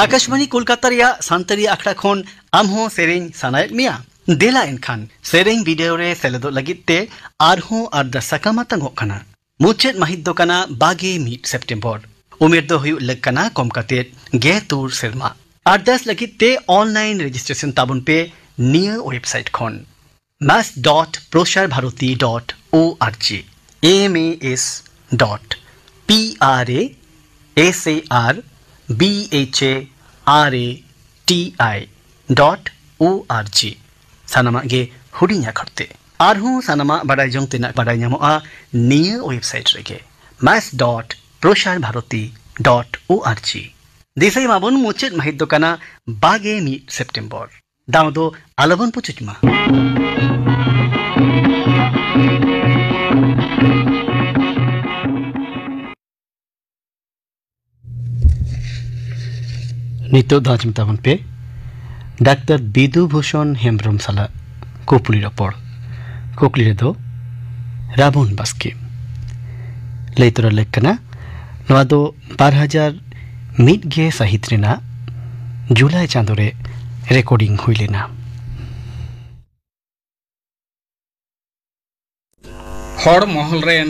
ᱟᱠᱟᱥᱵᱟᱬᱤ ᱠᱳᱞᱠᱟᱛᱟ ᱨᱮᱭᱟᱜ ᱥᱟᱱᱛᱟᱲᱤ ᱟᱠᱷᱲᱟ ᱠᱷᱚᱱ ᱟᱢ ᱦᱚᱸ ᱥᱮᱨᱮᱧ ᱥᱟᱱᱟᱭᱮᱫ ᱢᱮᱭᱟ? ᱫᱮᱞᱟ ᱮᱱᱠᱷᱟᱱ ᱥᱮᱨᱮᱧ ᱵᱤᱰᱟᱹᱣ ᱨᱮ ᱥᱮᱞᱮᱫᱚᱜ ᱞᱟᱹᱜᱤᱫ ᱛᱮ ᱟᱨᱦᱚᱸ ᱟᱨᱫᱟᱥ ᱥᱟᱠᱟᱢ ᱟᱛᱟᱝᱚᱜ ᱠᱟᱱᱟ᱾ ᱢᱩᱪᱟᱹᱫ ᱢᱟᱹᱦᱤᱛ ᱫᱚ ᱠᱟᱱᱟ ᱵᱟᱜᱮ ᱢᱤᱫ ᱥᱮᱯᱴᱮᱢᱵᱚᱨ᱾ ᱩᱢᱮᱨ ᱫᱚ ᱦᱩᱭᱩᱜ ᱞᱟᱹᱠ ᱠᱟᱱᱟ ᱠᱚᱢ ᱠᱟᱛᱮ ᱜᱮ ᱛᱩᱨ ᱥᱮᱨᱢᱟ᱾ ᱟᱨᱫᱟᱥ ᱞᱟᱹᱜᱤᱫ ᱛᱮ online registration ᱛᱟᱵᱚᱱ ᱯᱮ ᱱᱤᱭᱟᱹ website ᱠᱷᱚᱱ, mass dot prasar bharati dot org, M A S dot P R A S A R B H A R A T I dot org᱾ ᱥᱟᱱᱟᱢᱟᱜ ᱜᱮ ᱦᱩᱰᱤᱧ ᱟᱠᱷᱚᱨ ᱛᱮ᱾ ᱟᱨᱦᱚᱸ ᱥᱟᱱᱟᱢᱟᱜ ᱵᱟᱰᱟᱭ ᱡᱚᱝ ᱛᱮᱱᱟᱜ ᱵᱟᱰᱟᱭ ᱧᱟᱢᱚᱜᱼᱟ ᱱᱤᱭᱟᱹ website ᱨᱮᱜᱮ, mass dot prasar bharati dot org᱾ ᱫᱤᱥᱟᱹᱭ ᱢᱟᱵᱚᱱ, ᱢᱩᱪᱟᱹᱫ ᱢᱟᱹᱦᱤᱛ ᱫᱚ ᱠᱟᱱᱟ ᱵᱟᱜᱮ ᱢᱤᱫ ᱥᱮᱯᱴᱮᱢᱵᱚᱨ᱾ ᱫᱟᱣ ᱫᱚ ᱟᱞᱚᱵᱚᱱ ᱯᱩᱪᱩᱡ ᱢᱟ᱾ ᱱᱤᱛᱚᱜ ᱫᱚ ᱟᱸᱡᱚᱢ ᱛᱟᱵᱚᱱ ᱯᱮ ᱰᱟᱠᱛᱟᱨ ᱵᱤᱫᱩ ᱵᱷᱩᱥᱚᱱ ᱦᱮᱢᱵᱽᱨᱚᱢ ᱥᱟᱞᱟᱜ ᱠᱩᱠᱞᱤ ᱨᱚᱯᱚᱲ᱾ ᱠᱩᱠᱞᱤ ᱨᱮᱫᱚ ᱨᱟᱵᱚᱱ ᱵᱟᱥᱠᱮ᱾ ᱞᱟᱹᱭ ᱛᱚᱨᱟ ᱞᱮᱠ ᱠᱟᱱᱟ, ᱱᱚᱣᱟ ᱫᱚ ᱵᱟᱨ ᱦᱟᱡᱟᱨ ᱢᱤᱫ ᱜᱮ ᱥᱟᱹᱦᱤᱛ ᱨᱮᱱᱟᱜ ᱡᱩᱞᱟᱭ ᱪᱟᱸᱫᱳ ᱨᱮ recording ᱦᱩᱭ ᱞᱮᱱᱟ᱾ ᱦᱚᱲ ᱢᱚᱦᱚᱞ ᱨᱮᱱ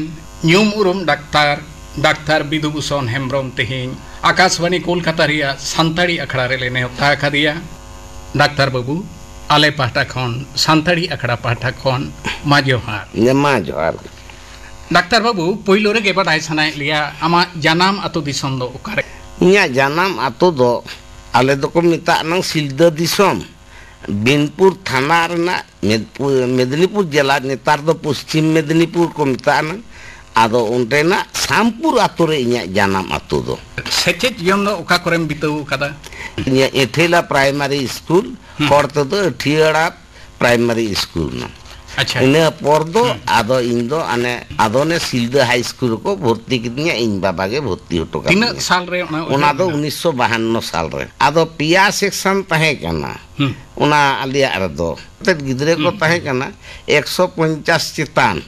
ᱧᱩᱢ ᱩᱨᱩᱢ ᱰᱟᱠᱛᱟᱨ, ᱰᱟᱠᱛᱟᱨ ᱵᱤᱫᱩ ᱵᱷᱩᱥᱚᱱ ᱦᱮᱢᱵᱽᱨᱚᱢ ᱛᱮᱦᱮᱧ ᱟᱠᱟᱥᱵᱟᱬᱤ ᱠᱳᱞᱠᱟᱛᱟ ᱨᱮᱭᱟᱜ ᱥᱟᱱᱛᱟᱲᱤ ᱟᱠᱷᱲᱟ ᱨᱮᱞᱮ ᱱᱮᱣᱛᱟ ᱟᱠᱟᱫᱮᱭᱟ᱾ ᱰᱟᱠᱛᱟᱨ ᱵᱟᱹᱵᱩ, ᱟᱞᱮ ᱯᱟᱦᱴᱟ ᱠᱷᱚᱱ, ᱥᱟᱱᱛᱟᱲᱤ ᱟᱠᱷᱲᱟ ᱯᱟᱦᱴᱟ ᱠᱷᱚᱱ ᱢᱟ ᱡᱚᱦᱟᱨ᱾ ᱡᱮ ᱢᱟ ᱡᱚᱦᱟᱨ ᱜᱮ᱾ ᱰᱟᱠᱛᱟᱨ ᱵᱟᱹᱵᱩ, ᱯᱳᱭᱞᱳ ᱨᱮᱜᱮ ᱵᱟᱰᱟᱭ ᱥᱟᱱᱟᱭᱮᱫ ᱞᱮᱭᱟ, ᱟᱢᱟᱜ ᱡᱟᱱᱟᱢ ᱟᱹᱛᱩ ᱫᱤᱥᱚᱢ ᱫᱚ ᱚᱠᱟᱨᱮ? ᱤᱧᱟᱹᱜ ᱡᱟᱱᱟᱢ ᱟᱹᱛᱩ ᱫᱚ, ᱟᱞᱮ ᱫᱚᱠᱚ ᱢᱮᱛᱟᱜ ᱱᱟᱝ ᱥᱤᱞᱫᱟᱹ ᱫᱤᱥᱚᱢ, ᱵᱤᱱᱯᱩᱨ ᱛᱷᱟᱱᱟ ᱨᱮᱱᱟᱜ ᱢᱮᱫᱯᱩᱨ, ᱢᱮᱫᱽᱱᱤᱯᱩᱨ ᱡᱮᱞᱟ, ᱱᱮᱛᱟᱨ ᱫᱚ ᱯᱚᱥᱪᱤᱢ ᱢᱮᱫᱽᱱᱤᱯᱩᱨ ᱠᱚ ᱢᱮᱛᱟᱜ ᱱᱟᱝ᱾ ᱟᱫᱚ ᱚᱸᱰᱮᱱᱟᱜ ᱥᱟᱢᱯᱩᱨ ᱟᱹᱛᱩ ᱨᱮ ᱤᱧᱟᱹᱜ ᱡᱟᱱᱟᱢ ᱟᱹᱛᱩ ᱫᱚ᱾ ᱥᱮᱪᱮᱫ ᱡᱤᱭᱚᱱ ᱫᱚ ᱚᱠᱟ ᱠᱚᱨᱮᱢ ᱵᱤᱛᱟᱹᱣ ᱟᱠᱟᱫᱟ? ᱤᱧᱟᱹᱜ ᱮᱴᱷᱮᱞᱟ ᱯᱨᱟᱭᱢᱟᱨᱤ ᱥᱠᱩᱞ, ᱦᱩᱸ᱾ ᱦᱚᱲ ᱛᱮᱫᱚ ᱟᱹᱴᱷᱤᱭᱟᱹᱲᱟ ᱯᱨᱟᱭᱢᱟᱨᱤ ᱥᱠᱩᱞ ᱱᱟ᱾ ᱟᱪᱪᱷᱟ᱾ ᱤᱱᱟᱹ ᱯᱚᱨ ᱫᱚ ᱦᱩᱸ᱾ ᱟᱫᱚ ᱤᱧ ᱫᱚ ᱟᱱᱮ, ᱟᱫᱚ ᱚᱱᱮ ᱥᱤᱞᱫᱟᱹ ᱦᱟᱭ ᱥᱠᱩᱞ ᱨᱮᱠᱚ ᱵᱷᱚᱨᱛᱤ ᱠᱤᱫᱤᱧᱟ, ᱤᱧ ᱵᱟᱵᱟ ᱜᱮ ᱵᱷᱚᱨᱛᱤ ᱦᱚᱴᱚ ᱠᱟᱫᱤᱧᱟ᱾ ᱛᱤᱱᱟᱹᱜ ᱥᱟᱞ ᱨᱮ ᱚᱱᱟ ᱚᱱᱟ ᱩᱭᱦᱟᱹᱨ ᱫᱚ ᱢᱮᱱᱟᱜᱼᱟ? ᱩᱱᱤᱥᱥᱚ ᱵᱟᱦᱟᱱᱱᱚ ᱥᱟᱞ ᱨᱮ᱾ ᱟᱫᱚ ᱯᱮᱭᱟ ᱥᱮᱠᱥᱚᱱ ᱛᱟᱦᱮᱸ ᱠᱟᱱᱟ᱾ ᱦᱩᱸ᱾ ᱚᱱᱟ ᱟᱞᱮᱭᱟᱜ ᱨᱮᱫᱚ᱾ ᱛᱮᱫ ᱜᱤᱫᱽᱨᱟᱹ ᱠᱚ ᱦᱩᱸ᱾ ᱛᱟᱦᱮᱸ ᱠᱟᱱᱟ ᱮᱠᱥᱚ ᱯᱚᱧᱪᱟᱥ ᱪᱮᱛᱟᱱ᱾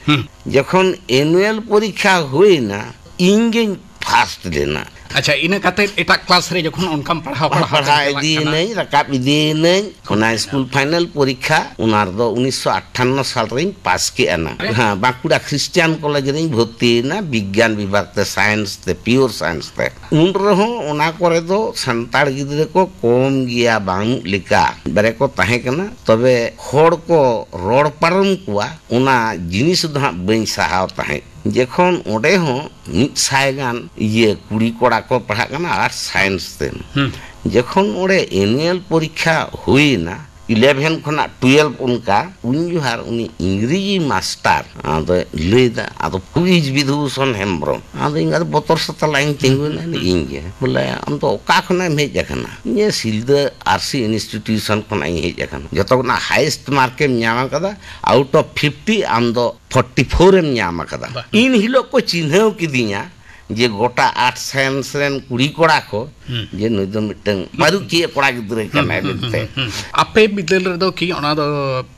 ᱦᱩᱸ᱾ ᱡᱚᱠᱷᱚᱱ ᱮᱱᱩᱭᱟᱞ ᱯᱚᱨᱤᱠᱠᱷᱟ ᱦᱩᱭᱱᱟ, ᱤᱧ ᱜᱤᱧ ᱯᱷᱟᱥᱴ ᱞᱮᱱᱟ᱾ ᱟᱪᱪᱷᱟ, ᱤᱱᱟᱹ ᱠᱟᱛᱮ ᱮᱴᱟᱜ ᱠᱞᱟᱥ ᱨᱮ ᱡᱚᱠᱷᱚᱱ ᱚᱱᱠᱟᱢ ᱯᱟᱲᱦᱟᱣ ᱯᱟᱲᱦᱟᱣ ᱯᱟᱲᱦᱟᱣ ᱛᱮᱢ ᱪᱟᱞᱟᱜ ᱠᱟᱱᱟ? ᱤᱫᱤᱭᱮᱱᱟᱹᱧ, ᱨᱟᱠᱟᱵ ᱤᱫᱤᱭᱮᱱᱟᱹᱧ᱾ ᱚᱱᱟ ᱥᱠᱩᱞ ᱯᱷᱟᱭᱱᱟᱞ ᱯᱚᱨᱤᱠᱠᱷᱟ, ᱚᱱᱟ ᱨᱮᱫᱚ ᱩᱱᱤᱥᱥᱚ ᱟᱴᱴᱷᱟᱱᱱᱚ ᱥᱟᱞ ᱨᱮᱧ ᱯᱟᱥ ᱠᱮᱜᱼᱟ ᱱᱟ᱾ ᱦᱮᱸ, ᱵᱟᱸᱠᱩᱲᱟ ᱠᱷᱨᱤᱥᱴᱤᱭᱟᱱ ᱠᱚᱞᱮᱡᱽ ᱨᱤᱧ ᱵᱷᱚᱨᱛᱤᱭᱮᱱᱟ, ᱵᱤᱜᱽᱜᱟᱱ ᱵᱤᱵᱷᱟᱜᱽ ᱛᱮ, ᱥᱟᱭᱮᱱᱥ ᱛᱮ, ᱯᱤᱭᱳᱨ ᱥᱟᱭᱮᱱᱥ ᱛᱮ᱾ ᱩᱱ ᱨᱮᱦᱚᱸ ᱚᱱᱟ ᱠᱚᱨᱮ ᱫᱚ ᱥᱟᱱᱛᱟᱲ ᱜᱤᱫᱽᱨᱟᱹ ᱠᱚ ᱠᱚᱢ ᱜᱮᱭᱟ, ᱵᱟᱹᱱᱩᱜ ᱞᱮᱠᱟ᱾ ᱵᱟᱨᱮ ᱠᱚ ᱛᱟᱦᱮᱸ ᱠᱟᱱᱟ, ᱛᱚᱵᱮ ᱦᱚᱲ ᱠᱚ ᱨᱚᱲ ᱯᱟᱨᱚᱢ ᱠᱚᱣᱟ, ᱚᱱᱟ ᱡᱤᱱᱤᱥ ᱫᱚ ᱦᱟᱸᱜ ᱵᱟᱹᱧ ᱥᱟᱦᱟᱣ ᱛᱟᱦᱮᱸᱫ᱾ ᱡᱚᱠᱷᱚᱱ ᱚᱸᱰᱮ ᱦᱚᱸ ᱢᱤᱫ ᱥᱟᱭ ᱜᱟᱱ ᱤᱭᱟᱹ ᱠᱩᱲᱤ ᱠᱚᱲᱟ ᱠᱚ ᱯᱟᱲᱦᱟᱜ ᱠᱟᱱᱟ ᱟᱨᱴᱥ ᱥᱟᱭᱮᱱᱥ ᱛᱮ᱾ ᱦᱩᱸ᱾ ᱡᱚᱠᱷᱚᱱ ᱚᱸᱰᱮ ᱮᱱᱩᱭᱟᱞ ᱯᱚᱨᱤᱠᱠᱷᱟ ᱦᱩᱭᱱᱟ, ᱤᱞᱮᱵᱷᱮᱱ ᱠᱷᱚᱱᱟᱜ ᱴᱩᱭᱮᱞᱵᱷ ᱚᱱᱠᱟ, ᱩᱱ ᱡᱚᱦᱟᱨ ᱩᱱᱤ ᱤᱝᱨᱮᱡᱤ ᱢᱟᱥᱴᱟᱨ ᱟᱫᱚᱭ ᱞᱟᱹᱭᱫᱟ, ᱟᱫᱚ ᱠᱩᱭᱤᱡ ᱵᱤᱫᱷᱩᱵᱷᱩᱥᱚᱱ ᱦᱮᱢᱵᱨᱚᱢ, ᱟᱫᱚ ᱤᱧ ᱟᱫᱚ ᱵᱚᱛᱚᱨ ᱥᱟᱛᱞᱟ ᱤᱧ ᱛᱤᱸᱜᱩᱭᱮᱱᱟ, ᱤᱧ ᱜᱮ ᱵᱚᱞᱮ, "ᱟᱢ ᱫᱚ ᱚᱠᱟ ᱠᱷᱚᱱᱟᱜ ᱮᱢ ᱦᱮᱡ ᱟᱠᱟᱱᱟ?" "ᱤᱧ ᱥᱤᱞᱫᱟᱹ ᱟᱨᱥᱤ ᱤᱱᱥᱴᱤᱴᱤᱭᱩᱥᱚᱱ ᱠᱷᱚᱱᱟᱜ ᱤᱧ ᱦᱮᱡ ᱟᱠᱟᱱᱟ, ᱡᱚᱛᱚ ᱠᱷᱚᱱᱟᱜ ᱦᱟᱭᱮᱥᱴ ᱢᱟᱨᱠ ᱮᱢ ᱧᱟᱢ ᱟᱠᱟᱫᱟ, ᱟᱣᱩᱴ ᱚᱯᱷ ᱯᱷᱤᱯᱴᱤ ᱟᱢ ᱫᱚ ᱯᱷᱚᱨᱴᱤ ᱯᱷᱳᱨ ᱮᱢ ᱧᱟᱢ ᱟᱠᱟᱫᱟ᱾" ᱵᱟᱦ᱾ ᱤᱱ ᱦᱤᱞᱳᱜ ᱠᱚ ᱪᱤᱱᱦᱟᱹᱣ ᱠᱤᱫᱤᱧᱟ ᱡᱮ ᱜᱚᱴᱟ ᱟᱨᱴᱥ ᱥᱟᱭᱮᱱᱥ ᱨᱮᱱ ᱠᱩᱲᱤ ᱠᱚᱲᱟ ᱠᱚ ᱦᱩᱸ᱾ ᱡᱮ ᱱᱩᱭ ᱫᱚ ᱢᱤᱫᱴᱟᱝ ᱯᱟᱹᱨᱩᱠᱷᱤᱭᱟᱹ ᱠᱚᱲᱟ ᱜᱤᱫᱽᱨᱟᱹ ᱠᱟᱱᱟᱭ ᱦᱩᱸ, ᱦᱩᱸ, ᱢᱮᱱᱛᱮ᱾ ᱦᱩᱸ, ᱦᱩᱸ᱾ ᱟᱯᱮ ᱵᱤᱫᱟᱹᱞ ᱨᱮᱫᱚ ᱠᱤ ᱚᱱᱟ ᱫᱚ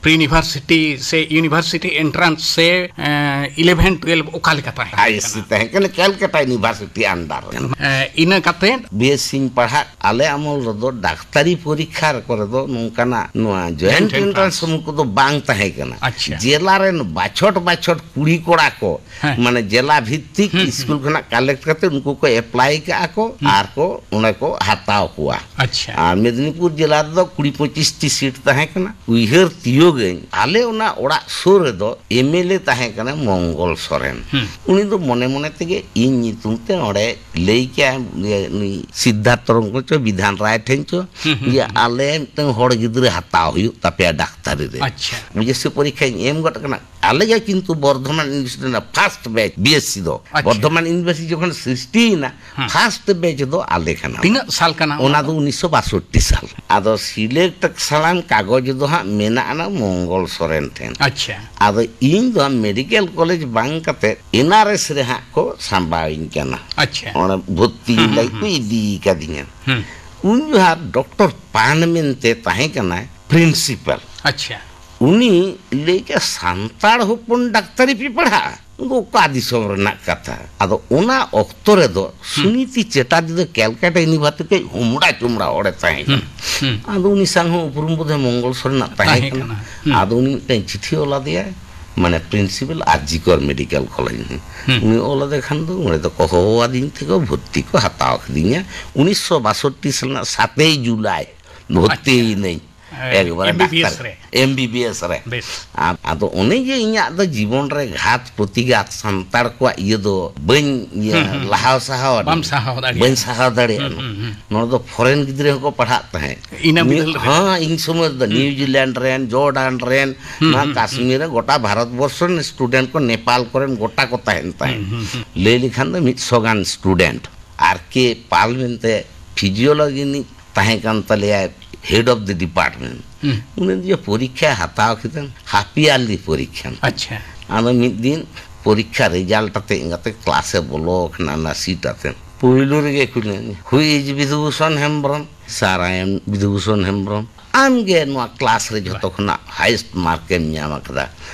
ᱯᱨᱤ ᱤᱭᱩᱱᱤᱵᱷᱟᱨᱥᱤᱴᱤ ᱥᱮ ᱤᱭᱩᱱᱤᱵᱷᱟᱨᱥᱤᱴᱤ ᱮᱱᱴᱨᱟᱱᱥ ᱥᱮ, ᱮᱸ, ᱤᱞᱮᱵᱷᱮᱱ ᱴᱩᱭᱮᱞᱵᱷ ᱚᱠᱟ ᱞᱮᱠᱟ ᱛᱟᱦᱮᱸ ᱟᱭ ᱮᱥ ᱥᱤ ᱠᱟᱱᱟ? ᱛᱟᱦᱮᱸ ᱠᱟᱱᱟ, ᱠᱮᱞᱠᱟᱴᱟ ᱤᱭᱩᱱᱤᱵᱷᱟᱨᱥᱤᱴᱤ ᱟᱱᱰᱟᱨ ᱨᱮ᱾ ᱮᱸ, ᱤᱱᱟᱹ ᱠᱟᱛᱮ? ᱵᱤ ᱮᱥ ᱥᱤᱧ ᱯᱟᱲᱦᱟᱜ, ᱟᱞᱮ ᱟᱢᱚᱞ ᱨᱮᱫᱚ ᱰᱟᱠᱛᱟᱨᱤ ᱯᱚᱨᱤᱠᱠᱷᱟ ᱠᱚᱨᱮ ᱫᱚ ᱱᱚᱝᱠᱟᱱᱟᱜ ᱱᱚᱣᱟ ᱡᱚᱭᱮᱱᱴ ᱡᱚᱭᱮᱱᱴ ᱮᱱᱴᱨᱟᱱᱥ ᱮᱱᱴᱨᱟᱱᱥ ᱥᱚᱢᱩᱦ ᱠᱚᱫᱚ ᱵᱟᱝ ᱛᱟᱦᱮᱸ ᱠᱟᱱᱟ᱾ ᱟᱪᱪᱷᱟ᱾ ᱡᱮᱞᱟ ᱨᱮᱱ ᱵᱟᱪᱷᱚᱴ ᱵᱟᱪᱷᱚᱴ ᱠᱩᱲᱤ ᱠᱚᱲᱟ ᱠᱚ, ᱦᱮᱸ᱾ ᱢᱟᱱᱮ ᱡᱮᱞᱟ ᱵᱷᱤᱛᱛᱤᱠ ᱦᱩᱸ, ᱦᱩᱸ᱾ ᱥᱠᱩᱞ ᱠᱷᱚᱱᱟᱜ ᱠᱟᱞᱮᱠᱴ ᱠᱟᱛᱮ ᱩᱱᱠᱩ ᱠᱚ ᱮᱯᱞᱟᱭ ᱠᱟᱜᱼᱟ ᱠᱚ, ᱦᱩᱸ᱾ ᱟᱨ ᱠᱚ ᱚᱸᱰᱮ ᱠᱚ ᱦᱟᱛᱟᱣ ᱠᱚᱣᱟ᱾ ᱟᱪᱪᱷᱟ᱾ ᱟᱨ ᱢᱮᱫᱽᱱᱤᱯᱩᱨ ᱡᱮᱞᱟ ᱨᱮᱫᱚ ᱠᱩᱲᱤ ᱯᱚᱸᱪᱤᱥ ᱴᱤ ᱥᱤᱴ ᱛᱟᱦᱮᱸ ᱠᱟᱱᱟ᱾ ᱩᱭᱦᱟᱹᱨ ᱛᱤᱭᱳᱜᱟᱹᱧ, ᱟᱞᱮ ᱚᱱᱟ ᱚᱲᱟᱜ ᱥᱩᱨ ᱨᱮᱫᱚ ᱮᱢ ᱮᱞ ᱮ ᱛᱟᱦᱮᱸ ᱠᱟᱱᱟ ᱢᱚᱝᱜᱚᱞ ᱥᱚᱨᱮᱱ᱾ ᱦᱩᱸ᱾ ᱩᱱᱤ ᱫᱚ ᱢᱚᱱᱮ ᱢᱚᱱᱮ ᱛᱮᱜᱮ ᱤᱧ ᱧᱩᱛᱩᱢ ᱛᱮ ᱚᱸᱰᱮ ᱞᱟᱹᱭ ᱠᱮᱜᱼᱟᱭ, ᱤᱭᱟᱹ, ᱱᱩᱭ ᱥᱤᱫᱽᱫᱷᱟᱨᱛᱷᱚ ᱨᱚᱝᱜᱚ ᱪᱚ ᱵᱤᱫᱷᱟᱱ ᱨᱟᱭ ᱴᱷᱮᱱ ᱪᱚ, ᱦᱩᱸ, ᱦᱩᱸ, ᱤᱭᱟᱹ, ᱦᱩᱸ᱾ ᱟᱞᱮ ᱢᱤᱫᱴᱟᱝ ᱦᱚᱲ ᱜᱤᱫᱽᱨᱟᱹ ᱦᱟᱛᱟᱣ ᱦᱩᱭᱩᱜ ᱛᱟᱯᱮᱭᱟ ᱰᱟᱠᱛᱟᱨᱤ ᱨᱮ᱾ ᱟᱪᱪᱷᱟ᱾ ᱵᱤ ᱮᱥ ᱥᱤ ᱯᱚᱨᱤᱠᱠᱷᱟᱧ ᱮᱢ ᱜᱚᱫ ᱠᱟᱱᱟ᱾ ᱟᱞᱮ ᱜᱮ ᱠᱤᱱᱛᱩ ᱵᱚᱨᱫᱷᱚᱢᱟᱱ ᱤᱭᱩᱱᱤᱵᱷᱟᱨᱥᱤᱴᱤ ᱨᱮᱱᱟᱜ ᱯᱷᱟᱥᱴ ᱵᱮᱪ ᱵᱤ ᱮᱥ ᱥᱤ ᱫᱚ᱾ ᱟᱪᱪᱷᱟ᱾ ᱵᱚᱨᱫᱷᱚᱢᱟᱱ ᱤᱭᱩᱱᱤᱵᱷᱟᱨᱥᱤᱴᱤ ᱡᱚᱠᱷᱚᱱ ᱥᱨᱤᱥᱴᱤᱭᱮᱱᱟ, ᱦᱮᱸ᱾ ᱯᱷᱟᱥᱴ ᱵᱮᱪ ᱫᱚ ᱟᱞᱮ ᱠᱟᱱᱟ᱾ ᱛᱤᱱᱟᱹᱜ ᱥᱟᱞ ᱠᱟᱱᱟ ᱚᱱᱟ ᱚᱱᱟ ᱫᱚ? ᱫᱚ ᱩᱱᱤᱥᱥᱚ ᱵᱟᱥᱚᱴᱴᱤ ᱥᱟᱞ᱾ ᱟᱫᱚ ᱥᱤᱞᱮᱠᱴ ᱥᱟᱞᱟᱢ ᱠᱟᱜᱚᱡᱽ ᱫᱚ ᱦᱟᱸᱜ ᱢᱮᱱᱟᱜ ᱟᱱᱟ ᱢᱚᱝᱜᱚᱞ ᱥᱚᱨᱮᱱ ᱴᱷᱮᱱ᱾ ᱟᱪᱪᱷᱟ᱾ ᱟᱫᱚ ᱤᱧ ᱫᱚ ᱦᱟᱸᱜ ᱢᱮᱰᱤᱠᱮᱞ ᱠᱚᱞᱮᱡᱽ ᱵᱟᱝ ᱠᱟᱛᱮ ᱮᱱ ᱟᱨ ᱮᱥ ᱨᱮ ᱦᱟᱸᱜ ᱠᱚ ᱥᱟᱢᱵᱟᱣᱤᱧ ᱠᱟᱱᱟ᱾ ᱟᱪᱪᱷᱟ᱾ ᱚᱸᱰᱮ ᱵᱷᱚᱨᱛᱤ ᱦᱩᱸ, ᱦᱩᱸ, ᱞᱟᱹᱜᱤᱫ ᱠᱚ ᱦᱩᱸ᱾ ᱤᱫᱤ ᱠᱟᱫᱤᱧᱟ᱾ ᱦᱩᱸ᱾ ᱩᱱ ᱡᱚᱦᱟᱜ ᱰᱚᱠᱴᱚᱨ ᱯᱟᱱ ᱢᱮᱱᱛᱮ ᱛᱟᱦᱮᱸ ᱠᱟᱱᱟᱭ ᱯᱨᱤᱱᱥᱤᱯᱟᱞ᱾ ᱟᱪᱪᱷᱟ᱾ ᱩᱱᱤ ᱞᱟᱹᱭ ᱠᱮᱫ, "ᱥᱟᱱᱛᱟᱲ ᱦᱚᱯᱚᱱ ᱰᱟᱠᱛᱟᱨᱤ ᱯᱮ ᱯᱟᱲᱦᱟᱜᱼᱟ?" ᱩᱱ ᱫᱚ ᱚᱠᱟ ᱫᱤᱥᱚᱢ ᱨᱮᱱᱟᱜ ᱠᱟᱛᱷᱟ? ᱟᱫᱚ ᱚᱱᱟ ᱚᱠᱛᱚ ᱨᱮᱫᱚ ᱦᱩᱸ᱾ ᱥᱩᱱᱤᱛᱤ ᱪᱮᱴᱟᱨᱡᱤ ᱫᱚ ᱠᱮᱞᱠᱟᱴᱟ ᱤᱭᱩᱱᱤᱵᱷᱟᱨᱥᱤᱴᱤ ᱠᱷᱚᱱ ᱦᱩᱢᱲᱟ ᱪᱩᱢᱲᱟ ᱦᱚᱲᱮ ᱛᱟᱦᱮᱸ ᱠᱟᱱᱟ᱾ ᱦᱩᱸ, ᱦᱩᱸ᱾ ᱟᱫᱚ ᱩᱱᱤ ᱥᱟᱶ ᱦᱚᱸ ᱩᱯᱨᱩᱢ ᱵᱳᱫᱷᱚᱭ ᱢᱚᱝᱜᱚᱞ ᱥᱚᱨᱮᱱᱟᱜ ᱛᱟᱦᱮᱸ ᱛᱟᱦᱮᱸ ᱠᱟᱱᱟ᱾ ᱠᱟᱱᱟ᱾ ᱦᱩᱸ᱾ ᱟᱫᱚ ᱩᱱᱤ ᱢᱤᱫᱴᱟᱝ ᱪᱤᱴᱷᱤ ᱚᱞ ᱟᱫᱮᱭᱟᱭ, ᱢᱟᱱᱮ ᱯᱨᱤᱱᱥᱤᱯᱟᱞ ᱟᱨ ᱡᱤ ᱠᱚᱨ ᱢᱮᱰᱤᱠᱮᱞ ᱠᱚᱞᱮᱡᱽ ᱨᱤᱱᱤᱡ᱾ ᱦᱩᱸ᱾ ᱩᱱᱤ ᱚᱞ ᱟᱫᱮ ᱠᱷᱟᱱ ᱫᱚ ᱚᱸᱰᱮ ᱫᱚᱠᱚ ᱦᱚᱦᱚ ᱟᱹᱫᱤᱧ ᱛᱮᱠᱚ ᱵᱷᱚᱨᱛᱤ ᱠᱚ ᱦᱟᱛᱟᱣ ᱠᱤᱫᱤᱧᱟ᱾ ᱩᱱᱤᱥᱥᱚ ᱵᱟᱥᱚᱴᱴᱤ ᱥᱟᱞ ᱨᱮᱱᱟᱜ ᱥᱟᱛᱮᱭ ᱡᱩᱞᱟᱭ ᱵᱷᱚᱨᱛᱤ ᱟᱪᱪᱷᱟ᱾ ᱭᱮᱱᱟᱹᱧ᱾ ᱦᱮᱸ, ᱮᱠᱵᱟᱨᱮ M B B S doctor, ᱨᱮ᱾ ᱮᱢ ᱵᱤ ᱵᱤ ᱮᱥ ᱨᱮ᱾ ᱵᱮᱥ᱾ ᱟ-, ᱟᱫᱚ ᱚᱱᱮ ᱡᱮ ᱤᱧᱟᱹᱜ ᱫᱚ ᱡᱤᱵᱚᱱ ᱨᱮ ᱜᱷᱟᱛ ᱯᱨᱚᱛᱤᱜᱷᱟᱛ, ᱥᱟᱱᱛᱟᱲ ᱠᱚᱣᱟᱜ ᱤᱭᱟᱹ ᱫᱚ ᱵᱟᱹᱧ ᱤᱭᱟᱹ ᱦᱩᱸ, ᱦᱩᱸ, ᱞᱟᱦᱟᱣ ᱦᱩᱸ᱾ ᱥᱟᱦᱟᱣ ᱵᱟᱢ ᱟᱹᱫᱤᱧᱟ᱾ ᱥᱟᱦᱟᱣ ᱫᱟᱲᱮᱭᱟᱜᱼᱟ᱾ ᱵᱟᱹᱧ ᱥᱟᱦᱟᱣ ᱫᱟᱲᱮᱭᱟᱜᱼᱟ᱾ ᱦᱩᱸ, ᱦᱩᱸ, ᱦᱩᱸ᱾ ᱱᱚᱰᱮ ᱫᱚ ᱯᱷᱚᱨᱮᱱ ᱜᱤᱫᱽᱨᱟᱹ ᱦᱚᱸᱠᱚ ᱯᱟᱲᱦᱟᱜ ᱛᱟᱦᱮᱸᱫ᱾ ᱤᱱᱟᱹ ᱱᱤᱭᱩ-, ᱵᱤᱫᱟᱹᱞ ᱨᱮ᱾ ᱦᱚᱸ, ᱤᱧ ᱥᱚᱢᱚᱭ ᱫᱚ ᱦᱩᱸ᱾ ᱱᱤᱭᱩᱡᱤᱞᱮᱱᱰ ᱨᱮᱱ, ᱡᱚᱨᱰᱟᱱ ᱨᱮᱱ, ᱦᱩᱸ, ᱱᱚᱣᱟ ᱦᱩᱸ, ᱦᱩᱸ᱾ ᱠᱟᱥᱢᱤᱨ ᱨᱮ ᱜᱚᱴᱟ ᱵᱷᱟᱨᱚᱛ ᱵᱚᱨᱥᱚ ᱨᱮᱱ ᱥᱴᱩᱰᱮᱱᱴ ᱠᱚ, ᱱᱮᱯᱟᱞ ᱠᱚᱨᱮᱱ ᱜᱚᱴᱟ ᱠᱚ ᱛᱟᱦᱮᱱ ᱛᱟᱦᱮᱸᱫ᱾ ᱦᱩᱸ, ᱦᱩᱸ, ᱦᱩᱸ᱾ ᱞᱟᱹᱭ ᱞᱮᱠᱷᱟᱱ ᱫᱚ ᱢᱤᱫ ᱥᱚ ᱜᱟᱱ ᱥᱴᱩᱰᱮᱱᱴ᱾ ᱟᱨ ᱠᱮ ᱯᱟᱞ ᱢᱮᱱᱛᱮ ᱯᱷᱤᱡᱤᱭᱳᱞᱚᱡᱤ ᱨᱤᱱᱤᱡ ᱛᱟᱦᱮᱸ ᱠᱟᱱ ᱛᱟᱞᱮᱭᱟᱭ head of the department᱾ ᱦᱩᱸ᱾ ᱩᱱᱤ ᱫᱚ ᱯᱚᱨᱤᱠᱠᱷᱟᱭ ᱦᱟᱛᱟᱣ ᱠᱮᱫᱟ, half yearly ᱯᱚᱨᱤᱠᱠᱷᱟ᱾ ᱟᱪᱪᱷᱟ᱾ ᱟᱫᱚ ᱢᱤᱫ ᱫᱤᱱ ᱯᱚᱨᱤᱠᱠᱷᱟ ᱨᱮᱡᱟᱞᱴ ᱟᱛᱮ ᱮᱸᱜᱟᱛᱮ ᱠᱞᱟᱥ ᱮ ᱵᱚᱞᱚ ᱟᱠᱟᱱᱟ ᱚᱱᱟ ᱥᱤᱴ ᱟᱛᱮ᱾ ᱯᱳᱭᱞᱳ ᱨᱮᱜᱮ ᱠᱩᱞᱤ, "Who is ᱵᱤᱫᱷᱩᱵᱷᱩᱥᱚᱱ Hembrom?" "Sir, I am ᱵᱤᱫᱷᱩᱵᱷᱩᱥᱚᱱ Hembrom." "ᱟᱢ ᱜᱮ ᱱᱚᱣᱟ ᱠᱞᱟᱥ ᱨᱮ ᱡᱷᱚᱛᱚ ᱠᱷᱚᱱᱟᱜ highest mark ᱮᱢ ᱧᱟᱢ ᱟᱠᱟᱫᱟ?"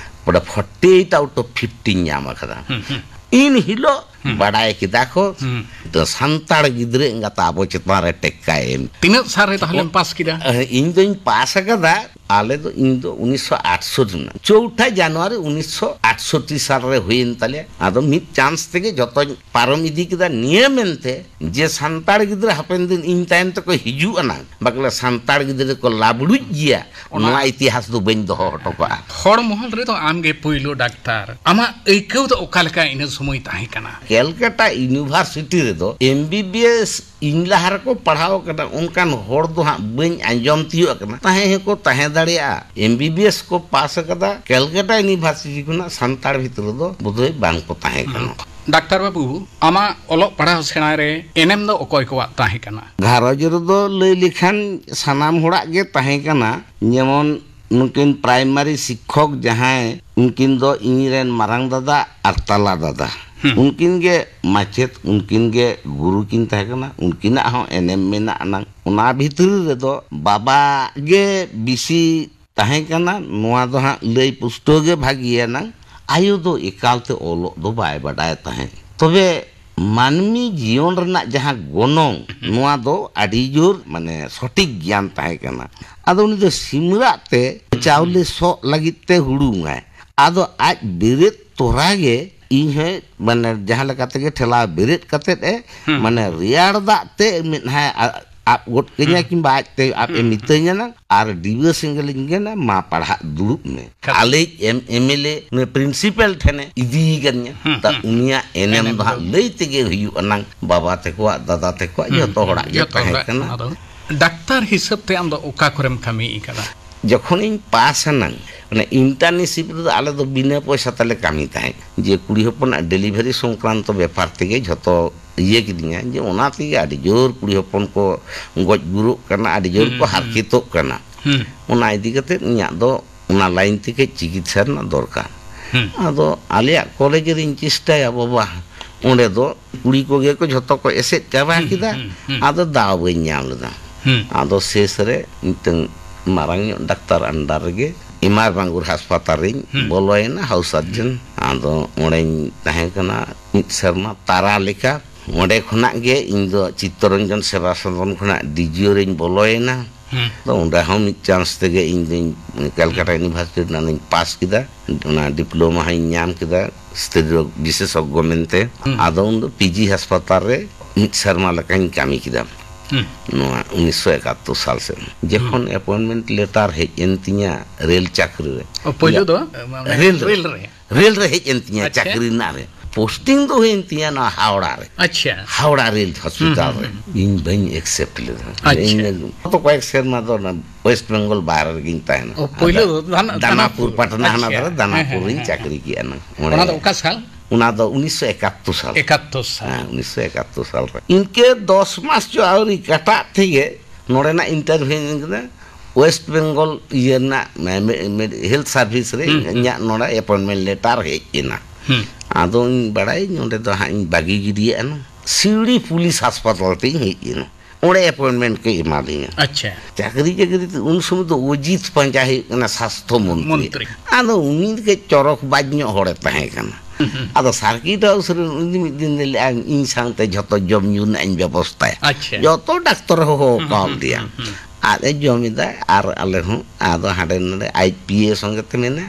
ᱵᱚᱞᱮ, "forty eight out of fifty ᱧᱟᱢ ᱟᱠᱟᱫᱟ᱾" ᱦᱩᱸ, ᱦᱩᱸ᱾ ᱤᱱ ᱦᱤᱞᱳᱜ ᱦᱩᱸ᱾ ᱵᱟᱰᱟᱭ ᱠᱮᱫᱟ ᱠᱚ, ᱦᱩᱸ᱾ ᱛᱚ ᱥᱟᱱᱛᱟᱲ ᱜᱤᱫᱽᱨᱟᱹ ᱮᱸᱜᱟᱛ ᱟᱵᱚ ᱪᱮᱛᱟᱱ ᱨᱮ ᱴᱮᱠᱠᱟᱭ ᱮᱢ᱾ ᱛᱤᱱᱟᱹᱜ ᱥᱟᱞ ᱨᱮ ᱛᱟᱦᱞᱮᱢ ᱯᱟᱥ ᱠᱮᱫᱟ? ᱤᱧ ᱫᱚᱧ ᱯᱟᱥ ᱟᱠᱟᱫᱟ, ᱟᱞᱮ ᱫᱚ, ᱤᱧ ᱫᱚ ᱩᱱᱤᱥᱥᱚ ᱟᱴᱥᱚᱴᱴᱤ ᱨᱮᱱᱟᱜ ᱪᱳᱣᱴᱷᱟ ᱡᱟᱱᱩᱣᱟᱨᱤ ᱩᱱᱤᱥᱥᱚ ᱟᱴᱥᱚᱴᱴᱤ ᱥᱟᱞ ᱨᱮ ᱦᱩᱭᱮᱱ ᱛᱟᱞᱮᱭᱟ᱾ ᱟᱫᱚ ᱢᱤᱫ ᱪᱟᱱᱥ ᱛᱮᱜᱮ ᱡᱚᱛᱚᱧ ᱯᱟᱨᱚᱢ ᱤᱫᱤ ᱠᱮᱫᱟ, ᱱᱤᱭᱟᱹ ᱢᱮᱱᱛᱮ ᱡᱮ ᱥᱟᱱᱛᱟᱲ ᱜᱤᱫᱽᱨᱟᱹ ᱦᱟᱯᱮᱱ ᱫᱤᱱ ᱤᱧ ᱛᱟᱭᱚᱢ ᱛᱮᱠᱚ ᱦᱤᱡᱩᱜ ᱟᱱᱟᱝ, ᱵᱟᱠᱞᱟ ᱥᱟᱱᱛᱟᱲ ᱜᱤᱫᱽᱨᱟᱹ ᱠᱚ ᱞᱟᱵᱲᱩᱡ ᱜᱮᱭᱟ, ᱚᱱᱟ ᱱᱚᱣᱟ ᱤᱛᱤᱦᱟᱥ ᱫᱚ ᱵᱟᱹᱧ ᱫᱚᱦᱚ ᱦᱚᱴᱚ ᱠᱟᱜᱼᱟ᱾ ᱦᱚᱲ ᱢᱚᱦᱚᱞ ᱨᱮᱫᱚ ᱟᱢᱜᱮ ᱯᱳᱭᱞᱳ ᱰᱟᱠᱛᱟᱨ᱾ ᱟᱢᱟᱜ ᱟᱹᱭᱠᱟᱹᱣ ᱫᱚ ᱚᱠᱟ ᱞᱮᱠᱟ ᱤᱱᱟᱹ ᱥᱚᱢᱚᱭ ᱛᱟᱦᱮᱸ ᱠᱟᱱᱟ? ᱠᱮᱞᱠᱟᱴᱟ ᱤᱭᱩᱱᱤᱵᱷᱟᱨᱥᱤᱴᱤ ᱨᱮᱫᱚ ᱮᱢ ᱵᱤ ᱵᱤ ᱮᱥ ᱤᱧ ᱞᱟᱦᱟ ᱨᱮᱠᱚ ᱯᱟᱲᱦᱟᱣ ᱟᱠᱟᱱᱟ, ᱚᱱᱠᱟᱱ ᱦᱚᱲ ᱫᱚ ᱦᱟᱸᱜ ᱵᱟᱹᱧ ᱟᱸᱡᱚᱢ ᱛᱤᱭᱳᱜ ᱟᱠᱟᱱᱟ᱾ ᱛᱟᱦᱮᱸ ᱦᱚᱸᱠᱚ ᱛᱟᱦᱮᱸ ᱫᱟᱲᱮᱭᱟᱜᱼᱟ, ᱮᱢ ᱵᱤ ᱵᱤ ᱮᱥ ᱠᱚ ᱯᱟᱥ ᱟᱠᱟᱫᱟ ᱠᱮᱞᱠᱟᱴᱟ ᱤᱭᱩᱱᱤᱵᱷᱟᱨᱥᱤᱴᱤ ᱠᱷᱚᱱᱟᱜ, ᱥᱟᱱᱛᱟᱲ ᱵᱷᱤᱛᱨᱤ ᱨᱮᱫᱚ ᱵᱳᱫᱷᱚᱭ ᱵᱟᱝ ᱠᱚ ᱛᱟᱦᱮᱸ ᱠᱟᱱᱟ᱾ ᱰᱟᱠᱛᱟᱨ ᱵᱟᱹᱵᱩ, ᱟᱢᱟᱜ ᱚᱞᱚᱜ ᱯᱟᱲᱦᱟᱣ ᱥᱮᱬᱟ ᱨᱮ ᱮᱱᱮᱢ ᱫᱚ ᱚᱠᱚᱭ ᱠᱚᱣᱟᱜ ᱛᱟᱦᱮᱸ ᱠᱟᱱᱟ? ᱜᱷᱟᱨᱚᱸᱡᱽ ᱨᱮᱫᱚ ᱞᱟᱹᱭ ᱞᱮᱠᱷᱟᱱ ᱥᱟᱱᱟᱢ ᱦᱚᱲᱟᱜ ᱜᱮ ᱛᱟᱦᱮᱸ ᱠᱟᱱᱟ᱾ ᱡᱮᱢᱚᱱ ᱱᱩᱠᱤᱱ ᱯᱨᱟᱭᱢᱟᱨᱤ ᱥᱤᱠᱠᱷᱚᱠ ᱡᱟᱦᱟᱸᱭ, ᱩᱱᱠᱤᱱ ᱫᱚ ᱤᱧ ᱨᱮᱱ ᱢᱟᱨᱟᱝ ᱫᱟᱫᱟ ᱟᱨ ᱛᱟᱞᱟ ᱫᱟᱫᱟ᱾ ᱦᱩᱸ᱾ ᱩᱱᱠᱤᱱ ᱜᱮ ᱢᱟᱪᱮᱫ, ᱩᱱᱠᱤᱱ ᱜᱮ ᱜᱩᱨᱩ ᱠᱤᱱ ᱛᱟᱦᱮᱸ ᱠᱟᱱᱟ᱾ ᱩᱱᱠᱤᱱᱟᱜ ᱦᱚᱸ ᱮᱱᱮᱢ ᱢᱮᱱᱟᱜ ᱟᱱᱟᱝ᱾ ᱚᱱᱟ ᱵᱷᱤᱛᱨᱤ ᱨᱮᱫᱚ ᱵᱟᱵᱟ ᱜᱮ ᱵᱮᱥᱤ ᱛᱟᱦᱮᱸ ᱠᱟᱱᱟ, ᱱᱚᱣᱟ ᱫᱚ ᱦᱟᱸᱜ ᱞᱟᱹᱭ ᱯᱩᱥᱴᱟᱹᱣ ᱜᱮ ᱵᱷᱟᱹᱜᱤᱭᱟᱱᱟᱝ᱾ ᱟᱭᱳ ᱫᱚ ᱮᱠᱟᱞᱛᱮ ᱚᱞᱚᱜ ᱫᱚ ᱵᱟᱭ ᱵᱟᱰᱟᱭ ᱛᱟᱦᱮᱸᱫ᱾ ᱛᱚᱵᱮ ᱢᱟᱹᱱᱢᱤ ᱡᱤᱭᱚᱱ ᱨᱮᱱᱟᱜ ᱡᱟᱦᱟᱸ ᱜᱚᱱᱚᱝ, ᱦᱩᱸ᱾ ᱱᱚᱣᱟ ᱫᱚ ᱟᱹᱰᱤ ᱡᱳᱨ, ᱢᱟᱱᱮ, ᱥᱚᱴᱷᱤᱠ ᱜᱮᱭᱟᱱ ᱛᱟᱦᱮᱸ ᱠᱟᱱᱟ᱾ ᱟᱫᱚ ᱩᱱᱤ ᱫᱚ ᱥᱤᱢᱨᱟᱜ ᱛᱮ ᱪᱟᱣᱞᱮ ᱥᱚᱜ ᱞᱟᱹᱜᱤᱫ ᱛᱮ ᱦᱩᱲᱩᱝᱟᱭ᱾ ᱟᱫᱚ ᱟᱡ ᱵᱮᱨᱮᱫ ᱛᱚᱨᱟ ᱜᱮ ᱤᱧ ᱦᱚᱸ, ᱢᱟᱱᱮ, ᱡᱟᱦᱟᱸ ᱞᱮᱠᱟ ᱛᱮᱜᱮ ᱴᱷᱮᱞᱟᱣ ᱵᱮᱨᱮᱫ ᱠᱟᱛᱮᱫ ᱮ, ᱦᱩᱸ᱾ ᱢᱟᱱᱮ, ᱨᱮᱭᱟᱲ ᱫᱟᱜ ᱛᱮ ᱢᱮᱫᱦᱟᱭ ᱟ-, ᱟᱵ ᱜᱚᱫ ᱠᱟᱹᱧᱟ, ᱦᱩᱸ᱾ ᱠᱤᱝᱵᱟ ᱟᱡ ᱛᱮ ᱟᱵ ᱮ ᱦᱩᱸ᱾ ᱢᱤᱛᱟᱹᱧᱟ ᱱᱟᱝ, ᱟᱨ ᱰᱤᱵᱟᱹ ᱥᱮᱸᱜᱮᱞ ᱤᱧ ᱜᱮᱱᱟ, "ᱢᱟ ᱯᱟᱲᱦᱟᱜ ᱫᱩᱲᱩᱵ ᱢᱮ᱾" ᱠᱷᱟᱡ᱾ ᱟᱞᱮᱭᱤᱡ ᱮᱢ-, ᱮᱢ ᱮᱞ ᱮ, ᱩᱱᱤ ᱯᱨᱤᱱᱥᱤᱯᱟᱞ ᱴᱷᱮᱱᱮ ᱤᱫᱤᱭᱮ ᱠᱟᱹᱧᱟ᱾ ᱦᱩᱸ, ᱛᱟ ᱦᱩᱸ᱾ ᱩᱱᱤᱭᱟᱜ ᱮᱱᱮᱢ ᱮᱱᱮᱢ ᱫᱚ ᱦᱟᱸᱜ ᱫᱚ᱾ ᱞᱟᱹᱭ ᱛᱮᱜᱮ ᱦᱩᱭᱩᱜᱼᱟ ᱱᱟᱝ, ᱵᱟᱵᱟ ᱛᱟᱠᱚᱣᱟᱜ, ᱫᱟᱫᱟ ᱛᱟᱠᱚᱣᱟᱜ, ᱦᱩᱸ, ᱡᱚᱛᱚ ᱦᱩᱸ᱾ ᱦᱚᱲᱟᱜ ᱜᱮ ᱡᱚᱛᱚ ᱛᱟᱦᱮᱸ ᱦᱚᱲᱟᱜ ᱠᱟᱱᱟ᱾ ᱚᱱᱟ ᱫᱚ᱾ ᱰᱟᱠᱛᱟᱨ ᱦᱤᱥᱟᱹᱵ ᱛᱮ ᱟᱢ ᱫᱚ ᱚᱠᱟ ᱠᱚᱨᱮᱢ ᱠᱟᱹᱢᱤ ᱟᱠᱟᱫᱟ? ᱡᱚᱠᱷᱚᱱᱤᱧ ᱯᱟᱥ ᱮᱱᱟᱝ, ᱚᱱᱟ ᱤᱱᱴᱟᱨᱱᱥᱤᱯ ᱨᱮᱫᱚ ᱟᱞᱮ ᱫᱚ ᱵᱤᱱᱟᱹ ᱯᱚᱭᱥᱟ ᱛᱮᱞᱮ ᱠᱟᱹᱢᱤ ᱛᱟᱦᱮᱸᱫ᱾ ᱡᱮ ᱠᱩᱲᱤ ᱦᱚᱯᱚᱱᱟᱜ ᱰᱮᱞᱤᱵᱷᱟᱨᱤ ᱥᱚᱝᱠᱨᱟᱱᱛᱚ ᱵᱮᱯᱟᱨ ᱛᱮᱜᱮ ᱡᱷᱚᱛᱚ ᱤᱭᱟᱹ ᱠᱤᱫᱤᱧᱟ, ᱡᱮ ᱚᱱᱟ ᱛᱮᱜᱮ ᱟᱹᱰᱤ ᱡᱳᱨ ᱠᱩᱲᱤ ᱦᱚᱯᱚᱱ ᱠᱚ ᱜᱚᱡ ᱜᱩᱨᱩᱜ ᱠᱟᱱᱟ, ᱟᱹᱰᱤ ᱡᱳᱨ ᱦᱩᱸ, ᱠᱚ ᱦᱩᱸ᱾ ᱦᱟᱨᱠᱮᱛᱚᱜ ᱠᱟᱱᱟ᱾ ᱦᱩᱸ᱾ ᱚᱱᱟ ᱤᱫᱤ ᱠᱟᱛᱮᱫ ᱤᱧᱟᱹᱜ ᱫᱚ ᱚᱱᱟ ᱞᱟᱭᱤᱱ ᱛᱮ ᱠᱟᱹᱡ ᱪᱤᱠᱤᱛᱥᱟ ᱨᱮᱱᱟᱜ ᱫᱚᱨᱠᱟᱨ᱾ ᱦᱩᱸ᱾ ᱟᱫᱚ ᱟᱞᱮᱭᱟᱜ ᱠᱚᱞᱮᱡᱽ ᱨᱤᱧ ᱪᱮᱥᱴᱟᱭᱟ ᱵᱟᱵᱟ, ᱚᱸᱰᱮ ᱫᱚ ᱠᱩᱲᱤ ᱠᱚᱜᱮ ᱠᱚ ᱡᱷᱚᱛᱚ ᱠᱚ ᱮᱥᱮᱫ ᱪᱟᱵᱟ ᱦᱩᱸ, ᱠᱮᱫᱟ, ᱦᱩᱸ, ᱦᱩᱸ᱾ ᱟᱫᱚ ᱫᱟᱣ ᱵᱟᱹᱧ ᱧᱟᱢ ᱞᱮᱫᱟ᱾ ᱦᱩᱸ᱾ ᱟᱫᱚ ᱥᱮᱥ ᱨᱮ ᱢᱤᱫᱴᱟᱝ ᱢᱟᱨᱟᱝ ᱧᱚᱜ ᱰᱟᱠᱛᱟᱨ ᱟᱱᱰᱟᱨ ᱨᱮᱜᱮ ᱮᱢ ᱟᱨ ᱵᱟᱝᱜᱩᱨ ᱦᱟᱥᱯᱟᱛᱟᱞ ᱨᱤᱧ ᱦᱩᱸ᱾ ᱵᱚᱞᱚᱭᱮᱱᱟ, ᱦᱟᱣᱩᱥ ᱥᱟᱨᱡᱮᱱ᱾ ᱟᱫᱚ ᱚᱸᱰᱮᱧ ᱛᱟᱦᱮᱸ ᱠᱟᱱᱟ ᱢᱤᱫ ᱥᱮᱨᱢᱟ ᱛᱟᱨᱟ ᱞᱮᱠᱟ᱾ ᱚᱸᱰᱮ ᱠᱷᱚᱱᱟᱜ ᱜᱮ ᱤᱧ ᱫᱚ ᱪᱤᱛᱛᱚᱨᱚᱧᱡᱚᱱ ᱥᱮᱵᱟ ᱥᱚᱫᱚᱱ ᱠᱷᱚᱱᱟᱜ ᱰᱤᱡᱤᱭᱳ ᱨᱮᱧ ᱵᱚᱞᱚᱭᱮᱱᱟ᱾ ᱦᱩᱸ᱾ ᱟᱫᱚ ᱚᱸᱰᱮ ᱦᱚᱸ ᱢᱤᱫ ᱪᱟᱱᱥ ᱛᱮᱜᱮ ᱤᱧ ᱫᱚᱧ ᱠᱟᱞᱠᱟᱴᱟ ᱤᱭᱩᱱᱤᱵᱷᱟᱨᱥᱤᱴᱤ ᱨᱮᱱᱟᱜ ᱤᱧ ᱯᱟᱥ ᱠᱮᱫᱟ, ᱚᱱᱟ ᱰᱤᱯᱞᱳᱢᱟ ᱦᱚᱸᱧ ᱧᱟᱢ ᱠᱮᱫᱟ ᱥᱛᱨᱤ ᱨᱳᱜᱽ ᱵᱤᱥᱮᱥᱚᱜᱽᱜᱚ ᱢᱮᱱᱛᱮ᱾ ᱦᱩᱸ᱾ ᱟᱫᱚ ᱩᱱᱫᱚ ᱯᱤᱡᱤ ᱦᱟᱥᱯᱟᱛᱟᱞ ᱨᱮ ᱢᱤᱫ ᱥᱮᱨᱢᱟ ᱞᱮᱠᱟᱧ ᱠᱟᱹᱢᱤ ᱠᱮᱫᱟ᱾ ᱦᱩᱸ᱾ ᱱᱚᱣᱟ ᱩᱱᱤᱥᱥᱚ ᱮᱠᱟᱛᱛᱳᱨ ᱥᱟᱞ ᱥᱮᱫ ᱡᱚᱠᱷᱚᱱ ᱮᱯᱚᱭᱮᱱᱴᱢᱮᱱᱴ ᱞᱮᱴᱟᱨ ᱦᱮᱡ ᱮᱱ ᱛᱤᱧᱟ ᱨᱮᱞ ᱪᱟᱹᱠᱨᱤ ᱨᱮ᱾ ᱚ, ᱯᱳᱭᱞᱳ ᱤᱧᱟᱹᱜ ᱫᱚ, ᱢᱟᱱᱮ, ᱨᱮᱞ ᱨᱮ᱾ ᱨᱮᱞ ᱨᱮ᱾ ᱨᱮᱞ ᱨᱮ ᱦᱮᱡ ᱮᱱ ᱛᱤᱧᱟ, ᱟᱪᱪᱷᱟ᱾ ᱪᱟᱹᱠᱨᱤ ᱨᱮᱱᱟᱜ ᱨᱮ᱾ ᱯᱳᱥᱴᱤᱝ ᱫᱚ ᱦᱩᱭᱮᱱ ᱛᱤᱧᱟ ᱱᱚᱣᱟ ᱦᱟᱣᱲᱟ ᱨᱮ᱾ ᱟᱪᱪᱷᱟ᱾ ᱦᱟᱣᱲᱟ ᱨᱮᱞ ᱦᱚᱥᱯᱤᱴᱟᱞ ᱦᱩᱸ, ᱨᱮ᱾ ᱦᱩᱸ, ᱤᱧ ᱵᱟᱹᱧ ᱮᱠᱥᱮᱯᱴ ᱞᱮᱫᱟ᱾ ᱟᱪᱪᱷᱟ᱾ ᱤᱧ ᱫᱚ ᱜᱚᱛᱚ ᱠᱚᱭᱮᱠ ᱥᱮᱨᱢᱟ ᱫᱚ ᱚᱱᱟ ᱳᱭᱮᱥᱴ ᱵᱮᱝᱜᱚᱞ ᱵᱟᱦᱨᱮ ᱨᱮᱜᱤᱧ ᱛᱟᱦᱮᱱᱟ᱾ ᱚ, ᱯᱳᱭᱞᱳ ᱟᱫᱚ ᱫᱚ ᱫᱟᱱᱟ-, ᱫᱟᱱᱟᱯᱩᱨ ᱫᱟᱱᱟᱯᱩᱨ᱾ ᱯᱟᱴᱱᱟ ᱦᱟᱱᱟ ᱟᱪᱪᱷᱟ᱾ ᱫᱷᱟᱨᱮ, ᱦᱮᱸ, ᱫᱟᱱᱟᱯᱩᱨ ᱦᱮᱸ, ᱨᱤᱧ ᱦᱮᱸ, ᱪᱟᱹᱠᱨᱤ ᱦᱮᱸ᱾ ᱠᱮᱜᱼᱟ ᱱᱟᱝ᱾ ᱚᱱᱟ ᱫᱚ ᱚᱸᱰᱮ ᱚᱠᱟ ᱥᱟᱞ? ᱚᱱᱟ ᱫᱚ ᱩᱱᱤᱥᱥᱚ ᱮᱠᱟᱛᱛᱳᱨ ᱥᱟᱞ᱾ ᱮᱠᱟᱛᱛᱳᱨ ᱥᱟᱞ᱾ ᱦᱮᱸ, ᱩᱱᱤᱥᱥᱚ ᱮᱠᱟᱛᱛᱳᱨ ᱥᱟᱞ ᱨᱮ᱾ ᱤᱱᱠᱟᱹ ᱫᱚᱥ ᱢᱟᱥ ᱪᱚ ᱟᱹᱣᱨᱤ ᱠᱟᱴᱟᱜ ᱛᱮᱜᱮ ᱱᱚᱰᱮᱱᱟᱜ ᱤᱱᱴᱟᱨᱵᱷᱤᱭᱩ ᱠᱟᱫᱟ᱾ ᱳᱭᱮᱥᱴ ᱵᱮᱝᱜᱚᱞ ᱤᱭᱟᱹ ᱨᱮᱱᱟᱜ ᱢᱮ-, ᱢᱮ-, ᱢᱮ-, ᱦᱮᱞᱛᱷ ᱥᱟᱨᱵᱷᱤᱥ ᱨᱮ ᱦᱩᱸ, ᱦᱩᱸ᱾ ᱤᱧᱟᱹᱜ ᱱᱚᱰᱮ ᱮᱯᱚᱭᱮᱱᱴᱢᱮᱱᱴ ᱞᱮᱴᱟᱨ ᱦᱮᱡ ᱮᱱᱟ᱾ ᱦᱩᱸ᱾ ᱟᱫᱚᱧ ᱵᱟᱲᱟᱭᱟᱹᱧ ᱱᱚᱰᱮ ᱫᱚ ᱦᱟᱸᱜ ᱤᱧ ᱵᱟᱹᱜᱤ ᱜᱤᱰᱤᱭᱟᱜᱼᱟ ᱱᱟ᱾ ᱥᱤᱣᱲᱤ ᱯᱩᱞᱤᱥ ᱦᱟᱥᱯᱟᱛᱟᱞ ᱛᱮᱧ ᱦᱮᱡ ᱮᱱᱟ᱾ ᱚᱸᱰᱮ ᱮᱯᱚᱭᱮᱱᱴᱢᱮᱱᱴ ᱠᱚ ᱮᱢᱟᱫᱤᱧᱟ᱾ ᱟᱪᱪᱷᱟ᱾ ᱪᱟᱹᱠᱨᱤ ᱪᱟᱹᱠᱨᱤ ᱛᱮ ᱩᱱ ᱥᱚᱢᱚᱭ ᱫᱚ ᱚᱡᱤᱛ ᱯᱟᱸᱡᱟ ᱦᱩᱭᱩᱜ ᱠᱟᱱᱟ, ᱥᱟᱥᱛᱷᱚ ᱢᱚᱱᱛᱨᱤ᱾ ᱢᱚᱱᱛᱨᱤ᱾ ᱟᱫᱚ ᱩᱱᱤ ᱫᱚ ᱠᱟᱹᱡ ᱪᱚᱨᱚᱠ ᱵᱟᱡᱽ ᱧᱚᱜ ᱦᱚᱲᱮ ᱛᱟᱦᱮᱸ ᱠᱟᱱᱟ᱾ ᱦᱩᱸ, ᱦᱩᱸ᱾ ᱟᱫᱚ ᱥᱟᱨᱠᱤᱴ ᱦᱟᱣᱩᱥ ᱨᱮ ᱩᱱᱤ ᱢᱤᱫ ᱫᱤᱱ ᱫᱚ ᱞᱟᱹᱭᱟ, "ᱤᱧ ᱥᱟᱶᱛᱮ ᱡᱷᱚᱛᱚ ᱡᱚᱢ ᱧᱩ ᱨᱮᱱᱟᱜ ᱤᱧ ᱵᱮᱵᱚᱥᱛᱷᱟᱭᱟ᱾" ᱟᱪᱪᱷᱟ᱾ ᱡᱚᱛᱚ ᱰᱟᱠᱛᱚᱨ ᱦᱚᱸ ᱦᱚᱦᱚ ᱦᱩᱸ, ᱠᱟᱣᱟᱫ ᱦᱩᱸ, ᱞᱮᱭᱟ᱾ ᱦᱩᱸ, ᱦᱩᱸ᱾ ᱟᱡ ᱮ ᱡᱚᱢ ᱮᱫᱟ ᱟᱨ ᱟᱞᱮ ᱦᱚᱸ᱾ ᱟᱫᱚ ᱦᱟᱸᱰᱮ ᱱᱟᱰᱮ ᱟᱡ ᱯᱤ ᱮ ᱥᱚᱸᱜᱮ ᱛᱮ ᱢᱮᱱᱟ,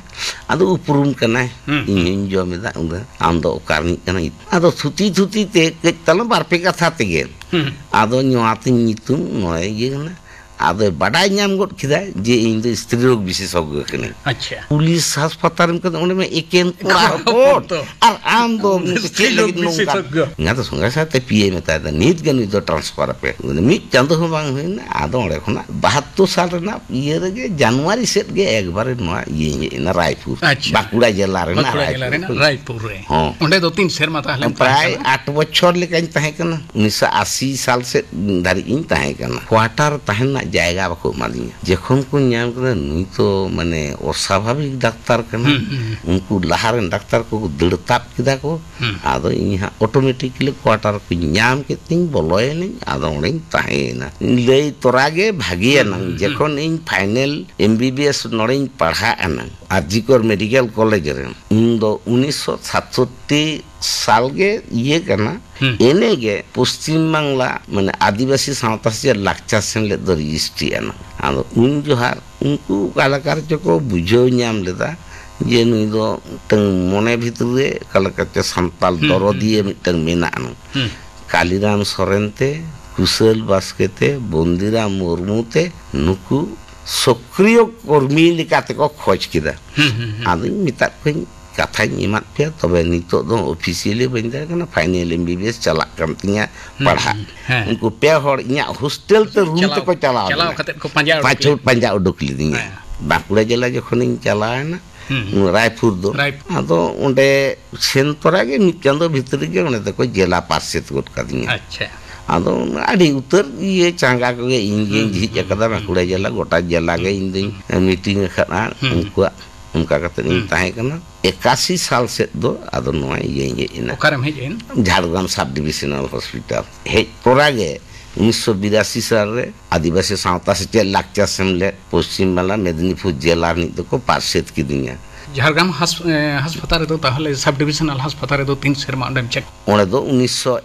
ᱟᱫᱚ ᱩᱯᱨᱩᱢ ᱠᱟᱱᱟᱭ, ᱦᱩᱸ, ᱤᱧ ᱦᱩᱸ᱾ ᱦᱚᱸᱧ ᱡᱚᱢ ᱮᱫᱟ᱾ ᱩᱱᱫᱚ, "ᱟᱢ ᱫᱚ ᱚᱠᱟ ᱨᱤᱱᱤᱡ ᱠᱟᱱᱟᱭ?" ᱟᱫᱚ ᱛᱷᱩᱛᱤ ᱛᱷᱩᱛᱤ ᱛᱮ ᱠᱟᱹᱡ ᱛᱟᱞᱟᱝ ᱵᱟᱨ ᱯᱮ ᱠᱟᱛᱷᱟ ᱛᱮᱜᱮ ᱦᱩᱸ᱾ ᱟᱫᱚ ᱧᱩᱣᱟᱛᱤᱧ ᱧᱩᱛᱩᱢ ᱱᱚᱰᱮ ᱤᱭᱟᱹ ᱠᱟᱱᱟ᱾ ᱟᱫᱚᱭ ᱵᱟᱰᱟᱭ ᱧᱟᱢ ᱜᱚᱫ ᱠᱮᱫᱟ ᱡᱮ ᱤᱧ ᱫᱚ ᱥᱛᱨᱤ ᱨᱳᱜᱽ ᱵᱤᱥᱮᱥᱚᱜᱽᱜᱚ ᱠᱟᱹᱱᱟᱹᱧ᱾ ᱟᱪᱪᱷᱟ᱾ ᱯᱩᱞᱤᱥ ᱦᱟᱥᱯᱟᱛᱟᱞ ᱨᱮᱢ ᱠᱟᱛᱮ ᱚᱸᱰᱮ ᱢᱟ ᱮᱠᱮᱱ ᱠᱚᱲᱟ ᱠᱚᱲᱟ ᱦᱚᱯᱚᱱ᱾ ᱦᱚᱯᱚᱱ ᱛᱚ᱾ ᱟᱨ ᱟᱢ ᱫᱚ ᱩᱱᱤ ᱫᱚ ᱥᱛᱨᱤ ᱪᱮᱫ ᱨᱳᱜᱽ ᱞᱟᱹᱜᱤᱫ ᱱᱚᱝᱠᱟ? ᱵᱤᱥᱮᱥᱚᱜᱽᱜᱚ᱾ ᱚᱱᱟ ᱫᱚ ᱥᱚᱸᱜᱮ ᱥᱟᱶᱛᱮ ᱯᱤ ᱮ ᱢᱮᱛᱟᱭ ᱫᱟ, "ᱱᱤᱛ ᱜᱮ ᱱᱩᱭ ᱫᱚ ᱴᱨᱟᱱᱥᱯᱷᱟᱨ ᱟᱯᱮ᱾" ᱢᱤᱫ ᱪᱟᱸᱫᱚ ᱦᱚᱸ ᱵᱟᱝ ᱦᱩᱭᱱᱟ, ᱟᱫᱚ ᱚᱸᱰᱮ ᱠᱷᱚᱱᱟᱜ ᱵᱟᱦᱟᱛᱛᱳᱨ ᱥᱟᱞ ᱨᱮᱱᱟᱜ ᱤᱭᱟᱹ ᱨᱮᱜᱮ ᱡᱟᱱᱩᱣᱟᱨᱤ ᱥᱮᱫ ᱜᱮ ᱮᱠᱵᱟᱨᱮ ᱱᱚᱣᱟ ᱤᱭᱟᱹᱧ ᱦᱮᱡ ᱮᱱᱟ ᱨᱟᱭᱯᱩᱨ᱾ ᱟᱪᱪᱷᱟ᱾ ᱵᱟᱸᱠᱩᱲᱟ ᱡᱮᱞᱟ ᱨᱮᱱᱟᱜ ᱵᱟᱸᱠᱩᱲᱟ ᱡᱮᱞᱟ ᱨᱟᱭᱯᱩᱨ ᱨᱮᱱᱟᱜ ᱠᱷᱚᱱ᱾ ᱨᱟᱭᱯᱩᱨ ᱨᱮ᱾ ᱦᱚᱸ᱾ ᱚᱸᱰᱮ ᱫᱚ ᱛᱤᱱ ᱥᱮᱨᱢᱟ ᱛᱟᱦᱞᱮᱢ ᱛᱟᱦᱮᱸ ᱯᱨᱟᱭ ᱠᱟᱱᱟ? ᱟᱴ ᱵᱚᱪᱷᱚᱨ ᱞᱮᱠᱟᱧ ᱛᱟᱦᱮᱸ ᱠᱟᱱᱟ᱾ ᱩᱱᱤᱥᱥᱚ ᱟᱥᱤ ᱥᱟᱞ ᱥᱮᱫ ᱫᱷᱟᱹᱨᱤᱡ ᱤᱧ ᱛᱟᱦᱮᱸ ᱠᱟᱱᱟ᱾ ᱠᱣᱟᱴᱟᱨ ᱛᱟᱦᱮᱱ ᱨᱮᱱᱟᱜ ᱡᱟᱭᱜᱟ ᱵᱟᱠᱚ ᱮᱢᱟᱫᱤᱧᱟ᱾ ᱡᱚᱠᱷᱚᱱ ᱠᱚ ᱧᱟᱢ ᱠᱮᱫᱟ, ᱱᱩᱭ ᱛᱚ ᱢᱟᱱᱮ ᱚᱥᱟᱵᱷᱟᱵᱤᱠ ᱰᱟᱠᱛᱟᱨ ᱠᱟᱱᱟ᱾ ᱦᱩᱸ, ᱦᱩᱸ, ᱦᱩᱸ᱾ ᱩᱱᱠᱩ ᱞᱟᱦᱟ ᱨᱮᱱ ᱰᱟᱠᱛᱟᱨ ᱠᱚᱠᱚ ᱫᱟᱹᱲ ᱛᱟᱵ ᱠᱮᱫᱟ ᱠᱚ᱾ ᱦᱩᱸ᱾ ᱟᱫᱚ ᱤᱧ ᱦᱟᱸᱜ ᱚᱴᱳᱢᱮᱴᱤᱠᱞᱤ ᱠᱣᱟᱴᱟᱨ ᱠᱚᱧ ᱧᱟᱢ ᱠᱮᱫ ᱛᱤᱧ ᱵᱚᱞᱚᱭᱮᱱᱟᱹᱧ᱾ ᱟᱫᱚ ᱚᱸᱰᱮᱧ ᱛᱟᱦᱮᱸᱭᱮᱱᱟ᱾ ᱞᱟᱹᱭ ᱛᱚᱨᱟ ᱜᱮ ᱵᱷᱟᱹᱜᱤᱭᱟᱱᱟᱝ᱾ ᱦᱩᱸ, ᱦᱩᱸ, ᱦᱩᱸ᱾ ᱡᱚᱠᱷᱚᱱ ᱤᱧ ᱯᱷᱟᱭᱱᱮᱞ ᱮᱢ ᱵᱤ ᱵᱤ ᱮᱥ ᱱᱚᱰᱮᱧ ᱯᱟᱲᱦᱟᱜ ᱟᱱᱟᱝ, ᱟᱨ ᱡᱤ ᱠᱚᱨ ᱢᱮᱰᱤᱠᱮᱞ ᱠᱚᱞᱮᱡᱽ ᱨᱮ᱾ ᱩᱱᱫᱚ ᱩᱱᱤᱥᱥᱚ ᱥᱟᱛᱥᱚᱴᱴᱤ ᱥᱟᱞ ᱜᱮ ᱤᱭᱟᱹ ᱠᱟᱱᱟ᱾ ᱦᱩᱸ᱾ ᱮᱱᱮ ᱜᱮ ᱯᱚᱥᱪᱤᱢ ᱵᱟᱝᱞᱟ, ᱢᱟᱱᱮ, ᱟᱹᱫᱤᱵᱟᱹᱥᱤ ᱥᱟᱶᱛᱟ ᱥᱮᱪᱮᱫ ᱞᱟᱠᱪᱟᱨ ᱥᱮᱢᱞᱮᱫ ᱫᱚ ᱨᱮᱡᱤᱥᱴᱨᱤ ᱟᱱᱟ᱾ ᱟᱫᱚ ᱩᱱ ᱡᱚᱦᱟᱨ ᱩᱱᱠᱩ ᱚᱠᱟ ᱞᱮᱠᱟ ᱨᱮᱪᱚ ᱠᱚ ᱵᱩᱡᱷᱟᱹᱣ ᱧᱟᱢ ᱞᱮᱫᱟ ᱡᱮ ᱱᱩᱭ ᱫᱚ ᱢᱤᱫᱴᱟᱝ ᱢᱚᱱᱮ ᱵᱷᱤᱛᱨᱤ ᱨᱮ ᱚᱠᱟ ᱞᱮᱠᱟ ᱪᱚ ᱥᱟᱱᱛᱟᱞ ᱦᱩᱸ, ᱫᱚᱨᱚᱫᱤᱭᱟᱹ ᱦᱩᱸ, ᱦᱩᱸ᱾ ᱢᱤᱫᱴᱟᱝ ᱢᱮᱱᱟᱜ ᱟᱱᱟ᱾ ᱦᱩᱸ᱾ ᱠᱟᱞᱤᱨᱟᱢ ᱥᱚᱨᱮᱱ ᱛᱮ, ᱠᱩᱥᱟᱹᱞ ᱵᱟᱥᱠᱮ ᱛᱮ, ᱵᱚᱱᱫᱤᱨᱟᱢ ᱢᱩᱨᱢᱩ ᱛᱮ, ᱱᱩᱠᱩ ᱥᱚᱠᱨᱤᱭᱚ ᱠᱚᱨᱢᱤ ᱞᱮᱠᱟ ᱛᱮᱠᱚ ᱠᱷᱚᱡᱽ ᱠᱮᱫᱟ᱾ ᱦᱩᱸ, ᱦᱩᱸ, ᱦᱩᱸ᱾ ᱟᱫᱚᱧ ᱢᱮᱛᱟᱫ ᱠᱚᱣᱟᱧ, ᱠᱟᱛᱷᱟᱧ ᱮᱢᱟᱫ ᱯᱮᱭᱟ, ᱛᱚᱵᱮ ᱱᱤᱛᱚᱜ ᱫᱚ ᱚᱯᱷᱤᱥᱤᱭᱟᱞᱤ ᱵᱟᱹᱧ ᱫᱟᱲᱮᱭᱟᱜ ᱠᱟᱱᱟ, ᱯᱷᱟᱭᱱᱮᱞ ᱮᱢ ᱵᱤ ᱵᱤ ᱮᱥ ᱪᱟᱞᱟᱜ ᱠᱟᱱ ᱛᱤᱧᱟ ᱦᱩᱸ, ᱯᱟᱲᱦᱟᱜ᱾ ᱦᱩᱸ, ᱦᱮᱸ᱾ ᱩᱱᱠᱩ ᱯᱮ ᱦᱚᱲ ᱤᱧᱟᱹᱜ ᱦᱳᱥᱴᱮᱞ ᱛᱮ ᱨᱩᱢ ᱪᱟᱞᱟᱣ, ᱛᱮᱠᱚ ᱪᱟᱞᱟᱣ ᱪᱟᱞᱟᱣ ᱞᱮᱱᱟ᱾ ᱠᱟᱛᱮᱫ ᱠᱚ ᱯᱟᱸᱡᱟ ᱩᱰᱩᱠ ᱯᱟᱸᱪᱷᱩ ᱞᱮᱫ ᱯᱟᱸᱡᱟ ᱩᱰᱩᱠ ᱞᱤᱫᱤᱧᱟ᱾ ᱦᱮᱸ᱾ ᱵᱟᱸᱠᱩᱲᱟ ᱡᱮᱞᱟ ᱡᱚᱠᱷᱚᱱᱤᱧ ᱪᱟᱞᱟᱣᱮᱱᱟ, ᱦᱩᱸ, ᱦᱩᱸ᱾ ᱨᱟᱭᱯᱩᱨ ᱫᱚ᱾ ᱨᱟᱭᱯᱩᱨ᱾ ᱟᱫᱚ ᱚᱸᱰᱮ ᱥᱮᱱ ᱛᱚᱨᱟ ᱜᱮ ᱢᱤᱫ ᱪᱟᱸᱫᱚ ᱵᱷᱤᱛᱨᱤ ᱜᱮ ᱚᱸᱰᱮ ᱫᱚᱠᱚ ᱡᱮᱞᱟ ᱯᱟᱨᱥᱮᱛ ᱜᱚᱫ ᱠᱟᱫᱤᱧᱟ᱾ ᱟᱪᱪᱷᱟ᱾ ᱟᱫᱚ ᱟᱹᱰᱤ ᱩᱛᱟᱹᱨ ᱤᱭᱟᱹ ᱪᱟᱸᱜᱟ ᱠᱚᱜᱮ ᱤᱧ ᱜᱤᱧ ᱦᱩᱸ, ᱡᱷᱤᱡ ᱦᱩᱸ, ᱟᱠᱟᱫᱟ, ᱦᱩᱸ, ᱵᱟᱸᱠᱩᱲᱟ ᱦᱩᱸ, ᱡᱮᱞᱟ ᱜᱚᱴᱟ ᱡᱮᱞᱟ ᱜᱮ ᱦᱩᱸ, ᱤᱧ ᱫᱩᱧ ᱦᱩᱸ, ᱢᱤᱴᱤᱝ ᱟᱠᱟᱫᱼᱟ ᱦᱩᱸ, ᱩᱱᱠᱩᱣᱟᱜ᱾ ᱚᱱᱠᱟ ᱠᱟᱛᱮ ᱤᱧ ᱦᱩᱸ᱾ ᱛᱟᱦᱮᱸ ᱠᱟᱱᱟ᱾ ᱮᱠᱟᱥᱤ ᱥᱟᱞ ᱥᱮᱫ ᱫᱚ ᱟᱫᱚ ᱱᱚᱣᱟ ᱤᱭᱟᱹᱧ ᱦᱮᱡ ᱮᱱᱟ᱾ ᱚᱠᱟᱨᱮᱢ ᱦᱮᱡ ᱮᱱ? ᱡᱷᱟᱲᱜᱨᱟᱢ ᱥᱟᱵ ᱰᱤᱵᱤᱥᱚᱱᱟᱞ ᱦᱚᱥᱯᱤᱴᱟᱞ᱾ ᱦᱮᱡ ᱛᱚᱨᱟ ᱜᱮ ᱩᱱᱤᱥᱥᱚ ᱵᱤᱨᱟᱥᱤ ᱥᱟᱞ ᱨᱮ ᱟᱹᱫᱤᱵᱟᱹᱥᱤ ᱥᱟᱶᱛᱟ ᱥᱮᱪᱮᱫ ᱞᱟᱠᱪᱟᱨ ᱥᱮᱢᱞᱮᱫ ᱯᱚᱥᱪᱤᱢ ᱵᱟᱝᱞᱟ ᱢᱮᱫᱽᱱᱤᱯᱩᱨ ᱡᱮᱞᱟ ᱨᱤᱱᱤᱡ ᱫᱚᱠᱚ ᱯᱟᱨᱥᱮᱛ ᱠᱤᱫᱤᱧᱟ᱾ ᱡᱷᱟᱲᱜᱨᱟᱢ ᱦᱟᱥ-, ᱮ, ᱦᱟᱥᱯᱟᱛᱟᱞ ᱨᱮᱫᱚ, ᱛᱟᱦᱚᱞᱮ ᱥᱟᱵ ᱰᱤᱵᱤᱥᱚᱱᱟᱞ ᱦᱟᱥᱯᱟᱛᱟᱞ ᱨᱮᱫᱚ ᱛᱤᱱ ᱥᱮᱨᱢᱟ ᱚᱸᱰᱮᱢ ᱪᱮᱫ? ᱚᱸᱰᱮ ᱫᱚ ᱩᱱᱤᱥᱥᱚ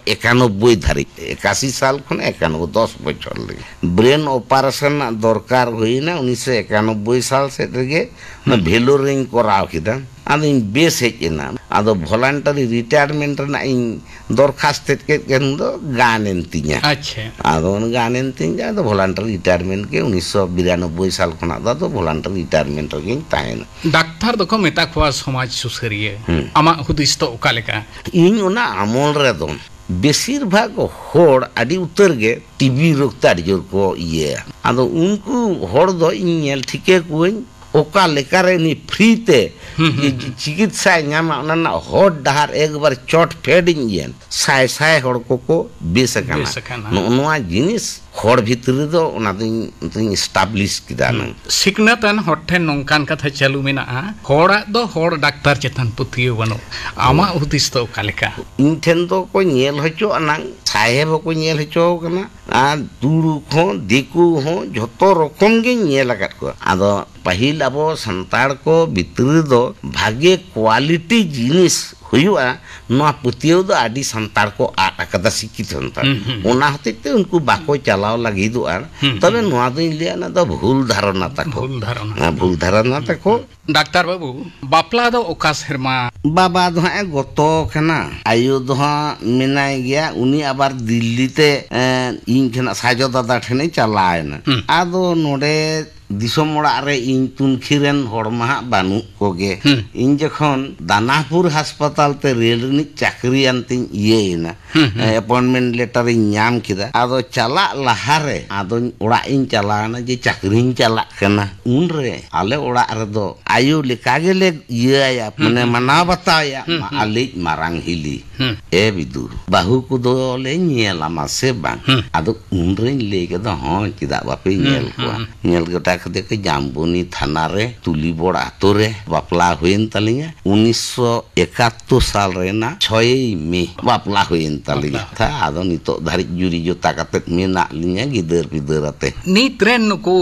ᱮᱠᱟᱱᱚᱵᱵᱳᱭ ᱫᱷᱟᱹᱨᱤᱡ, ᱮᱠᱟᱥᱤ ᱥᱟᱞ ᱠᱷᱚᱱ ᱮᱠᱟᱱᱚᱵᱵᱳᱭ, ᱫᱚᱥ ᱵᱚᱪᱷᱚᱨ ᱞᱟᱹᱜᱤᱫ᱾ ᱵᱨᱮᱱ ᱚᱯᱟᱨᱮᱥᱚᱱ ᱨᱮᱱᱟᱜ ᱫᱚᱨᱠᱟᱨ ᱦᱩᱭᱱᱟ ᱩᱱᱤᱥᱥᱚ ᱮᱠᱟᱱᱚᱵᱵᱳᱭ ᱥᱟᱞ ᱥᱮᱫ ᱨᱮᱜᱮ, ᱚᱱᱟ ᱦᱩᱸ᱾ ᱵᱷᱮᱞᱳᱨ ᱨᱤᱧ ᱠᱚᱨᱟᱣ ᱠᱮᱫᱟ᱾ ᱟᱫᱚᱧ ᱵᱮᱥ ᱦᱮᱡ ᱮᱱᱟ᱾ ᱟᱫᱚ ᱵᱷᱚᱞᱟᱱᱴᱟᱨᱤ ᱨᱤᱴᱟᱭᱟᱨᱢᱮᱱᱴ ᱨᱮᱱᱟᱜ ᱤᱧ ᱫᱚᱨᱠᱷᱟᱥᱛ ᱠᱮᱫ ᱠᱷᱟᱱ ᱫᱚ ᱜᱟᱱ ᱮᱱ ᱛᱤᱧᱟ᱾ ᱟᱪᱪᱷᱟ᱾ ᱟᱫᱚ ᱚᱱᱟ ᱜᱟᱱ ᱮᱱ ᱛᱤᱧ ᱜᱮ, ᱟᱫᱚ ᱵᱷᱚᱞᱟᱱᱴᱟᱨᱤ ᱨᱤᱴᱟᱭᱟᱨᱢᱮᱱᱴ ᱜᱮ ᱩᱱᱤᱥᱥᱚ ᱵᱤᱨᱟᱱᱚᱵᱵᱳᱭ ᱥᱟᱞ ᱠᱷᱚᱱᱟᱜ ᱫᱚ ᱟᱫᱚ ᱵᱷᱚᱞᱟᱱᱴᱟᱨᱤ ᱨᱤᱴᱟᱭᱟᱨᱢᱮᱱᱴ ᱨᱮᱜᱮᱧ ᱛᱟᱦᱮᱸᱱᱟ᱾ ᱰᱟᱠᱛᱟᱨ ᱫᱚᱠᱚ ᱢᱮᱛᱟ ᱠᱚᱣᱟ ᱥᱚᱢᱟᱡᱽ ᱥᱩᱥᱟᱹᱨᱤᱭᱟᱹ᱾ ᱦᱩᱸ᱾ ᱟᱢᱟᱜ ᱦᱩᱫᱤᱥ ᱫᱚ ᱚᱠᱟ ᱞᱮᱠᱟ? ᱤᱧ ᱚᱱᱟ ᱟᱢᱚᱞ ᱨᱮᱫᱚ ᱵᱮᱥᱤᱨ ᱵᱷᱟᱜᱽ ᱦᱚᱲ ᱟᱹᱰᱤ ᱩᱛᱟᱹᱨ ᱜᱮ ᱴᱤᱵᱤ ᱨᱳᱜᱽ ᱛᱮ ᱟᱹᱰᱤ ᱡᱳᱨ ᱠᱚ ᱤᱭᱟᱹᱭᱟ᱾ ᱟᱫᱚ ᱩᱱᱠᱩ ᱦᱚᱲ ᱫᱚ ᱤᱧ ᱧᱮᱞ ᱴᱷᱤᱠᱟᱹ ᱠᱚᱣᱟᱹᱧ, ᱚᱠᱟ ᱞᱮᱠᱟᱨᱮ ᱩᱱᱤ ᱯᱷᱨᱤ ᱛᱮ ᱦᱩᱸ, ᱦᱩᱸ, ᱡᱮ ᱦᱩᱸ᱾ ᱪᱤᱠᱤᱛᱥᱟᱭ ᱧᱟᱢᱟ, ᱚᱱᱟ ᱨᱮᱱᱟᱜ ᱦᱚᱨ ᱰᱟᱦᱟᱨ ᱮᱠᱵᱟᱨ ᱪᱚᱴ ᱯᱷᱮᱰ ᱤᱧ ᱤᱭᱟᱹ᱾ ᱥᱟᱭ ᱥᱟᱭ ᱦᱚᱲ ᱠᱚᱠᱚ ᱵᱮᱥ ᱟᱠᱟᱱᱟ᱾ ᱵᱮᱥ ᱟᱠᱟᱱᱟ᱾ ᱱᱚᱜᱼᱚ ᱱᱚᱣᱟ ᱡᱤᱱᱤᱥ ᱦᱚᱲ ᱵᱷᱤᱛᱨᱤ ᱨᱮᱫᱚ ᱚᱱᱟ ᱫᱚᱧ, ᱫᱚᱧ establish ᱠᱮᱫᱟ ᱱᱟᱝ᱾ ᱥᱤᱠᱷᱱᱟᱹᱛ ᱟᱱ ᱦᱚᱲ ᱴᱷᱮᱱ ᱱᱚᱝᱠᱟᱱ ᱠᱟᱛᱷᱟ ᱪᱟᱹᱞᱩ ᱢᱮᱱᱟᱜᱼᱟ, ᱦᱚᱲᱟᱜ ᱫᱚ ᱦᱚᱲ ᱰᱟᱠᱛᱟᱨ ᱪᱮᱛᱟᱱ ᱯᱟᱹᱛᱭᱟᱹᱣ ᱵᱟᱹᱱᱩᱜ᱾ ᱟᱢᱟᱜ ᱦᱩᱫᱤᱥ ᱫᱚ ᱚᱠᱟ ᱞᱮᱠᱟ? ᱤᱧ ᱴᱷᱮᱱ ᱫᱚ ᱠᱚ ᱧᱮᱞ ᱦᱚᱪᱚ ᱟᱱᱟᱝ, ᱥᱟᱦᱮᱵ ᱦᱚᱸᱠᱚ ᱧᱮᱞ ᱦᱚᱪᱚ ᱟᱠᱟᱱᱟ, ᱟᱨ ᱛᱩᱲᱩᱠ ᱦᱚᱸ, ᱫᱤᱠᱩ ᱦᱚᱸ, ᱡᱷᱚᱛᱚ ᱨᱚᱠᱚᱢ ᱜᱤᱧ ᱧᱮᱞ ᱟᱠᱟᱫ ᱠᱚᱣᱟ᱾ ᱟᱫᱚ ᱯᱟᱹᱦᱤᱞ ᱟᱵᱚ ᱥᱟᱱᱛᱟᱲ ᱠᱚ ᱵᱷᱤᱛᱨᱤ ᱫᱚ ᱵᱷᱟᱜᱮ quality ᱡᱤᱱᱤᱥ ᱦᱩᱭᱩᱜᱼᱟ, ᱱᱚᱣᱟ ᱯᱟᱹᱛᱭᱟᱹᱣ ᱫᱚ ᱟᱹᱰᱤ ᱥᱟᱱᱛᱟᱲ ᱠᱚ ᱟᱫ ᱟᱠᱟᱫᱟ, ᱥᱤᱠᱠᱷᱤᱛ ᱥᱟᱱᱛᱟᱲ᱾ ᱦᱩᱸ, ᱦᱩᱸ᱾ ᱚᱱᱟ ᱦᱚᱛᱮᱡ ᱛᱮ ᱩᱱᱠᱩ ᱵᱟᱠᱚ ᱪᱟᱞᱟᱣ ᱞᱟᱹᱜᱤᱫᱚᱜᱼᱟ᱾ ᱦᱩᱸ, ᱛᱚᱵᱮ ᱦᱩᱸ᱾ ᱱᱚᱣᱟ ᱫᱚᱧ ᱞᱟᱹᱭᱟ, ᱚᱱᱟ ᱫᱚ ᱵᱷᱩᱞ ᱫᱷᱟᱨᱚᱱᱟ ᱛᱟᱠᱚ᱾ ᱵᱷᱩᱞ ᱫᱷᱟᱨᱚᱱᱟ᱾ ᱦᱮᱸ, ᱵᱷᱩᱞ ᱫᱷᱟᱨᱚᱱᱟ ᱛᱟᱠᱚ᱾ ᱰᱟᱠᱛᱟᱨ ᱵᱟᱹᱵᱩ, ᱵᱟᱯᱞᱟ ᱫᱚ ᱚᱠᱟ ᱥᱮᱨᱢᱟ? ᱵᱟᱵᱟ ᱫᱚ ᱦᱟᱸᱜ ᱮ ᱜᱚᱛᱚ ᱠᱟᱱᱟ, ᱟᱭᱳ ᱫᱚ ᱦᱟᱸᱜ ᱢᱮᱱᱟᱭ ᱜᱮᱭᱟ, ᱩᱱᱤ ᱟᱵᱟᱨ ᱫᱤᱞᱞᱤ ᱛᱮ, ᱮᱸ, ᱤᱧ ᱴᱷᱮᱱᱟᱜ ᱥᱟᱡᱚ ᱫᱟᱫᱟ ᱴᱷᱮᱱᱮ ᱪᱟᱞᱟᱣ ᱮᱱᱟ᱾ ᱦᱩᱸ᱾ ᱟᱫᱚ ᱱᱚᱰᱮ ᱫᱤᱥᱚᱢ ᱚᱲᱟᱜ ᱨᱮ ᱤᱧ ᱛᱩᱱᱠᱷᱤ ᱨᱮᱱ ᱦᱚᱲ ᱢᱟ ᱦᱟᱸᱜ ᱵᱟᱹᱱᱩᱜ ᱠᱚᱜᱮ᱾ ᱦᱩᱸ᱾ ᱤᱧ ᱡᱚᱠᱷᱚᱱ ᱫᱟᱱᱟᱯᱩᱨ ᱦᱟᱥᱯᱟᱛᱟᱞ ᱛᱮ ᱨᱮᱞ ᱨᱤᱱᱤᱡ ᱪᱟᱹᱠᱨᱤᱭᱟᱱ ᱛᱤᱧ ᱤᱭᱟᱹᱭᱮᱱᱟ, ᱦᱩᱸ, ᱦᱩᱸ᱾ ᱮ, appointment letter ᱤᱧ ᱧᱟᱢ ᱠᱮᱫᱟ᱾ ᱟᱫᱚ ᱪᱟᱞᱟᱜ ᱞᱟᱦᱟᱨᱮ ᱟᱫᱚᱧ ᱚᱲᱟᱜ ᱤᱧ ᱪᱟᱞᱟᱣᱮᱱᱟ ᱡᱮ ᱪᱟᱹᱠᱨᱤᱧ ᱪᱟᱞᱟᱜ ᱠᱟᱱᱟ᱾ ᱩᱱᱨᱮ ᱟᱞᱮ ᱚᱲᱟᱜ ᱨᱮᱫᱚ ᱟᱭᱳ ᱞᱮᱠᱟ ᱜᱮᱞᱮ ᱤᱭᱟᱹᱭᱟ, ᱦᱩᱸ, ᱢᱟᱱᱮ ᱦᱩᱸ᱾ ᱢᱟᱱᱟᱣ ᱵᱟᱛᱟᱣᱮᱭᱟ, ᱦᱩᱸ, ᱢᱟ ᱦᱩᱸ᱾ ᱟᱞᱮᱭᱤᱡ ᱢᱟᱨᱟᱝ ᱦᱤᱞᱤ᱾ ᱦᱩᱸ᱾ ᱮ ᱵᱤᱫᱩ, ᱵᱟᱹᱦᱩ ᱠᱚᱫᱚ ᱞᱮ ᱧᱮᱞ ᱟᱢᱟ ᱥᱮ ᱵᱟᱝ? ᱦᱩᱸ᱾ ᱟᱫᱚ ᱩᱱᱨᱮᱧ ᱞᱟᱹᱭ ᱠᱮᱫᱟ, ᱦᱚᱸ, ᱪᱮᱫᱟᱜ ᱵᱟᱯᱮ ᱦᱩᱸ, ᱧᱮᱞ ᱠᱚᱣᱟ? ᱦᱩᱸ᱾ ᱧᱮᱞ ᱜᱚᱴᱟ ᱠᱟᱛᱮ ᱠᱚ ᱡᱟᱢᱵᱚᱱᱤ ᱛᱷᱟᱱᱟ ᱨᱮ, ᱛᱩᱞᱤᱵᱚᱲ ᱟᱛᱳ ᱨᱮ ᱵᱟᱯᱞᱟ ᱦᱩᱭᱮᱱ ᱛᱟᱹᱞᱤᱧᱟ᱾ ᱩᱱᱤᱥᱥᱚ ᱮᱠᱟᱛᱛᱳᱨ ᱥᱟᱞ ᱨᱮᱱᱟᱜ ᱪᱷᱚᱭᱮᱭ ᱢᱮ ᱵᱟᱯᱞᱟ ᱦᱩᱭᱮᱱ ᱛᱟᱹᱞᱤᱧᱟ᱾ ᱵᱟᱯᱞᱟ᱾ ᱛᱷᱟ-, ᱟᱫᱚ ᱱᱤᱛᱚᱜ ᱫᱷᱟᱹᱨᱤᱡ ᱡᱩᱨᱤ ᱡᱚᱛᱟ ᱠᱟᱛᱮ ᱢᱮᱱᱟᱜ ᱞᱤᱧᱟ ᱜᱤᱫᱟᱹᱨ ᱯᱤᱫᱟᱹᱨ ᱟᱛᱮ᱾ ᱱᱤᱛ ᱨᱮᱱ ᱱᱩᱠᱩ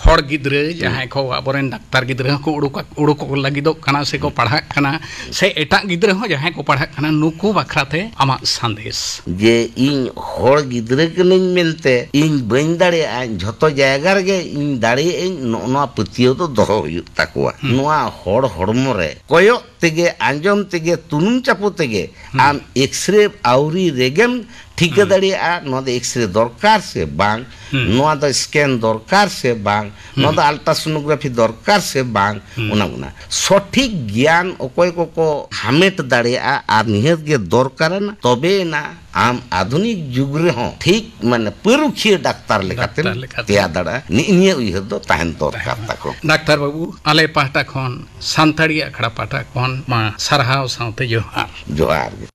ᱦᱚᱲ ᱜᱤᱫᱽᱨᱟᱹ ᱦᱩᱸ᱾ ᱡᱟᱦᱟᱸᱭ ᱠᱚ ᱟᱵᱚᱨᱮᱱ ᱰᱟᱠᱛᱟᱨ ᱜᱤᱫᱽᱨᱟᱹ ᱦᱚᱸᱠᱚ ᱩᱰᱩᱠ, ᱩᱰᱩᱠᱚᱜ ᱞᱟᱹᱜᱤᱫᱚᱜ ᱠᱟᱱᱟ ᱥᱮᱠᱚ ᱦᱩᱸ᱾ ᱯᱟᱲᱦᱟᱜ ᱠᱟᱱᱟ, ᱥᱮ ᱮᱴᱟᱜ ᱜᱤᱫᱽᱨᱟᱹ ᱦᱚᱸ ᱡᱟᱦᱟᱸᱭ ᱠᱚ ᱯᱟᱲᱦᱟᱜ ᱠᱟᱱᱟ, ᱱᱩᱠᱩ ᱵᱟᱠᱷᱨᱟᱛᱮ ᱟᱢᱟᱜ ᱥᱟᱸᱫᱮᱥ? ᱡᱮ ᱤᱧ ᱦᱚᱲ ᱜᱤᱫᱽᱨᱟᱹ ᱠᱟᱹᱱᱟᱹᱧ ᱢᱮᱱᱛᱮ ᱤᱧ ᱵᱟᱹᱧ ᱫᱟᱲᱮᱭᱟᱜᱼᱟ, ᱡᱷᱚᱛᱚ ᱡᱟᱭᱜᱟ ᱨᱮᱜᱮ ᱤᱧ ᱫᱟᱲᱮᱭᱟᱜ ᱟᱹᱧ, ᱱᱚᱜᱼᱚ ᱱᱚᱣᱟ ᱯᱟᱹᱛᱭᱟᱹᱣ ᱫᱚ ᱫᱚᱦᱚ ᱦᱩᱭᱩᱜ ᱛᱟᱠᱚᱣᱟ᱾ ᱦᱩᱸ᱾ ᱱᱚᱣᱟ ᱦᱚᱲ ᱦᱚᱲᱢᱚ ᱨᱮ ᱠᱚᱭᱚᱜ ᱛᱮᱜᱮ, ᱟᱸᱡᱚᱢ ᱛᱮᱜᱮ, ᱛᱩᱱᱩᱢ ᱪᱟᱯᱚ ᱛᱮᱜᱮ ᱦᱩᱸ᱾ ᱟᱢ ᱮᱠᱥᱨᱮ ᱟᱹᱣᱨᱤ ᱨᱮᱜᱮᱢ ᱴᱷᱤᱠᱟᱹ ᱦᱩᱸ᱾ ᱫᱟᱲᱮᱭᱟᱜᱼᱟ, ᱱᱚᱣᱟ ᱫᱚ ᱮᱠᱥᱨᱮ ᱫᱚᱨᱠᱟᱨ ᱥᱮ ᱵᱟᱝ, ᱦᱩᱸ᱾ ᱱᱚᱣᱟ ᱫᱚ ᱥᱠᱮᱱ ᱫᱚᱨᱠᱟᱨ ᱥᱮ ᱵᱟᱝ, ᱱᱚᱣᱟ ᱦᱩᱸ᱾ ᱫᱚ ᱟᱞᱴᱨᱟᱥᱳᱱᱳᱜᱨᱟᱯᱷᱤ ᱫᱚᱨᱠᱟᱨ ᱥᱮ ᱵᱟᱝ, ᱦᱩᱸ᱾ ᱚᱱᱟ, ᱚᱱᱟ ᱥᱚᱴᱷᱤᱠ ᱜᱮᱭᱟᱱ ᱚᱠᱚᱭ ᱠᱚᱠᱚ ᱦᱟᱢᱮᱴ ᱫᱟᱲᱮᱭᱟᱜᱼᱟ ᱟᱨ ᱱᱤᱦᱟᱹᱛ ᱜᱮ ᱫᱚᱨᱠᱟᱨᱟᱱᱟ, ᱛᱚᱵᱮᱭᱮᱱᱟ ᱟᱢ ᱟᱫᱷᱩᱱᱤᱠ ᱡᱩᱜᱽ ᱨᱮᱦᱚᱸ ᱴᱷᱤᱠ, ᱢᱟᱱᱮ, ᱯᱟᱹᱨᱩᱠᱷᱤᱭᱟᱹ ᱰᱟᱠᱛᱟᱨ ᱞᱮᱠᱟᱛᱮᱢ ᱰᱟᱠᱛᱟᱨ ᱞᱮᱠᱟᱛᱮ᱾ ᱛᱮᱭᱟᱨ ᱫᱟᱲᱮᱭᱟᱜᱼᱟ᱾ ᱱᱤᱜ ᱱᱤᱭᱟᱹ ᱩᱭᱦᱟᱹᱨ ᱫᱚ ᱛᱟᱦᱮᱱ ᱫᱚᱨᱠᱟᱨ ᱛᱟᱦᱮᱱᱟ᱾ ᱛᱟᱠᱚ᱾ ᱰᱟᱠᱛᱟᱨ ᱵᱟᱹᱵᱩ, ᱟᱞᱮ ᱯᱟᱦᱴᱟ ᱠᱷᱚᱱ, ᱥᱟᱱᱛᱟᱲᱤ ᱟᱠᱷᱲᱟ ᱯᱟᱦᱴᱟ ᱠᱷᱚᱱ ᱢᱟ ᱥᱟᱨᱦᱟᱣ ᱥᱟᱶᱛᱮ ᱡᱚᱦᱟᱨ᱾ ᱡᱚᱦᱟᱨ ᱜᱮ᱾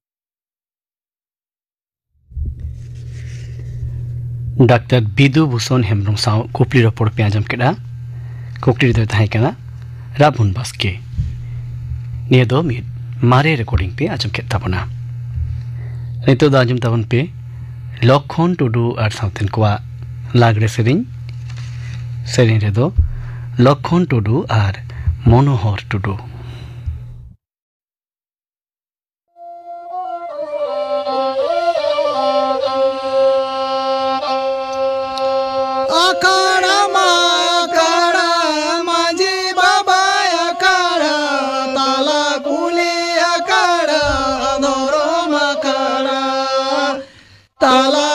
ᱰᱟᱠᱛᱟᱨ ᱵᱤᱫᱩ ᱵᱷᱩᱥᱚᱱ ᱦᱮᱢᱵᱨᱚᱢ ᱥᱟᱶ ᱠᱩᱠᱞᱤ ᱨᱚᱯᱚᱲ ᱯᱮ ᱟᱸᱡᱚᱢ ᱠᱮᱫᱟ᱾ ᱠᱩᱠᱞᱤ ᱨᱮᱫᱚᱭ ᱛᱟᱦᱮᱸ ᱠᱟᱱᱟ ᱨᱟᱵᱚᱱ ᱵᱟᱥᱠᱮ᱾ ᱱᱤᱭᱟᱹ ᱫᱚ ᱢᱤᱫ ᱢᱟᱨᱮ ᱨᱮᱠᱚᱨᱰᱤᱝ ᱯᱮ ᱟᱸᱡᱚᱢ ᱠᱮᱫ ᱛᱟᱵᱚᱱᱟ᱾ ᱱᱤᱛᱚᱜ ᱫᱚ ᱟᱸᱡᱚᱢ ᱛᱟᱵᱚᱱ ᱯᱮ ᱞᱚᱠᱷᱚᱱ ᱴᱩᱰᱩ ᱟᱨ ᱥᱟᱶᱛᱮᱱ ᱠᱚᱣᱟᱜ ᱞᱟᱜᱽᱲᱮ ᱥᱮᱨᱮᱧ᱾ ᱥᱮᱨᱮᱧ ᱨᱮᱫᱚ ᱞᱚᱠᱷᱚᱱ ᱴᱩᱰᱩ ᱟᱨ ᱢᱚᱱᱳᱦᱚᱨ ᱴᱩᱰᱩ᱾ ᱟᱠᱷᱟᱲᱟ ᱢᱟ ᱟᱠᱷᱟᱲᱟ, ᱢᱟᱹᱡᱷᱤ ᱵᱟᱵᱟ ᱟᱠᱷᱟᱲᱟ, ᱛᱟᱞᱟ ᱠᱩᱞᱦᱤ ᱟᱠᱷᱟᱲᱟ, ᱫᱷᱚᱨᱚᱢ ᱟᱠᱷᱟᱲᱟ, ᱛᱟᱞᱟ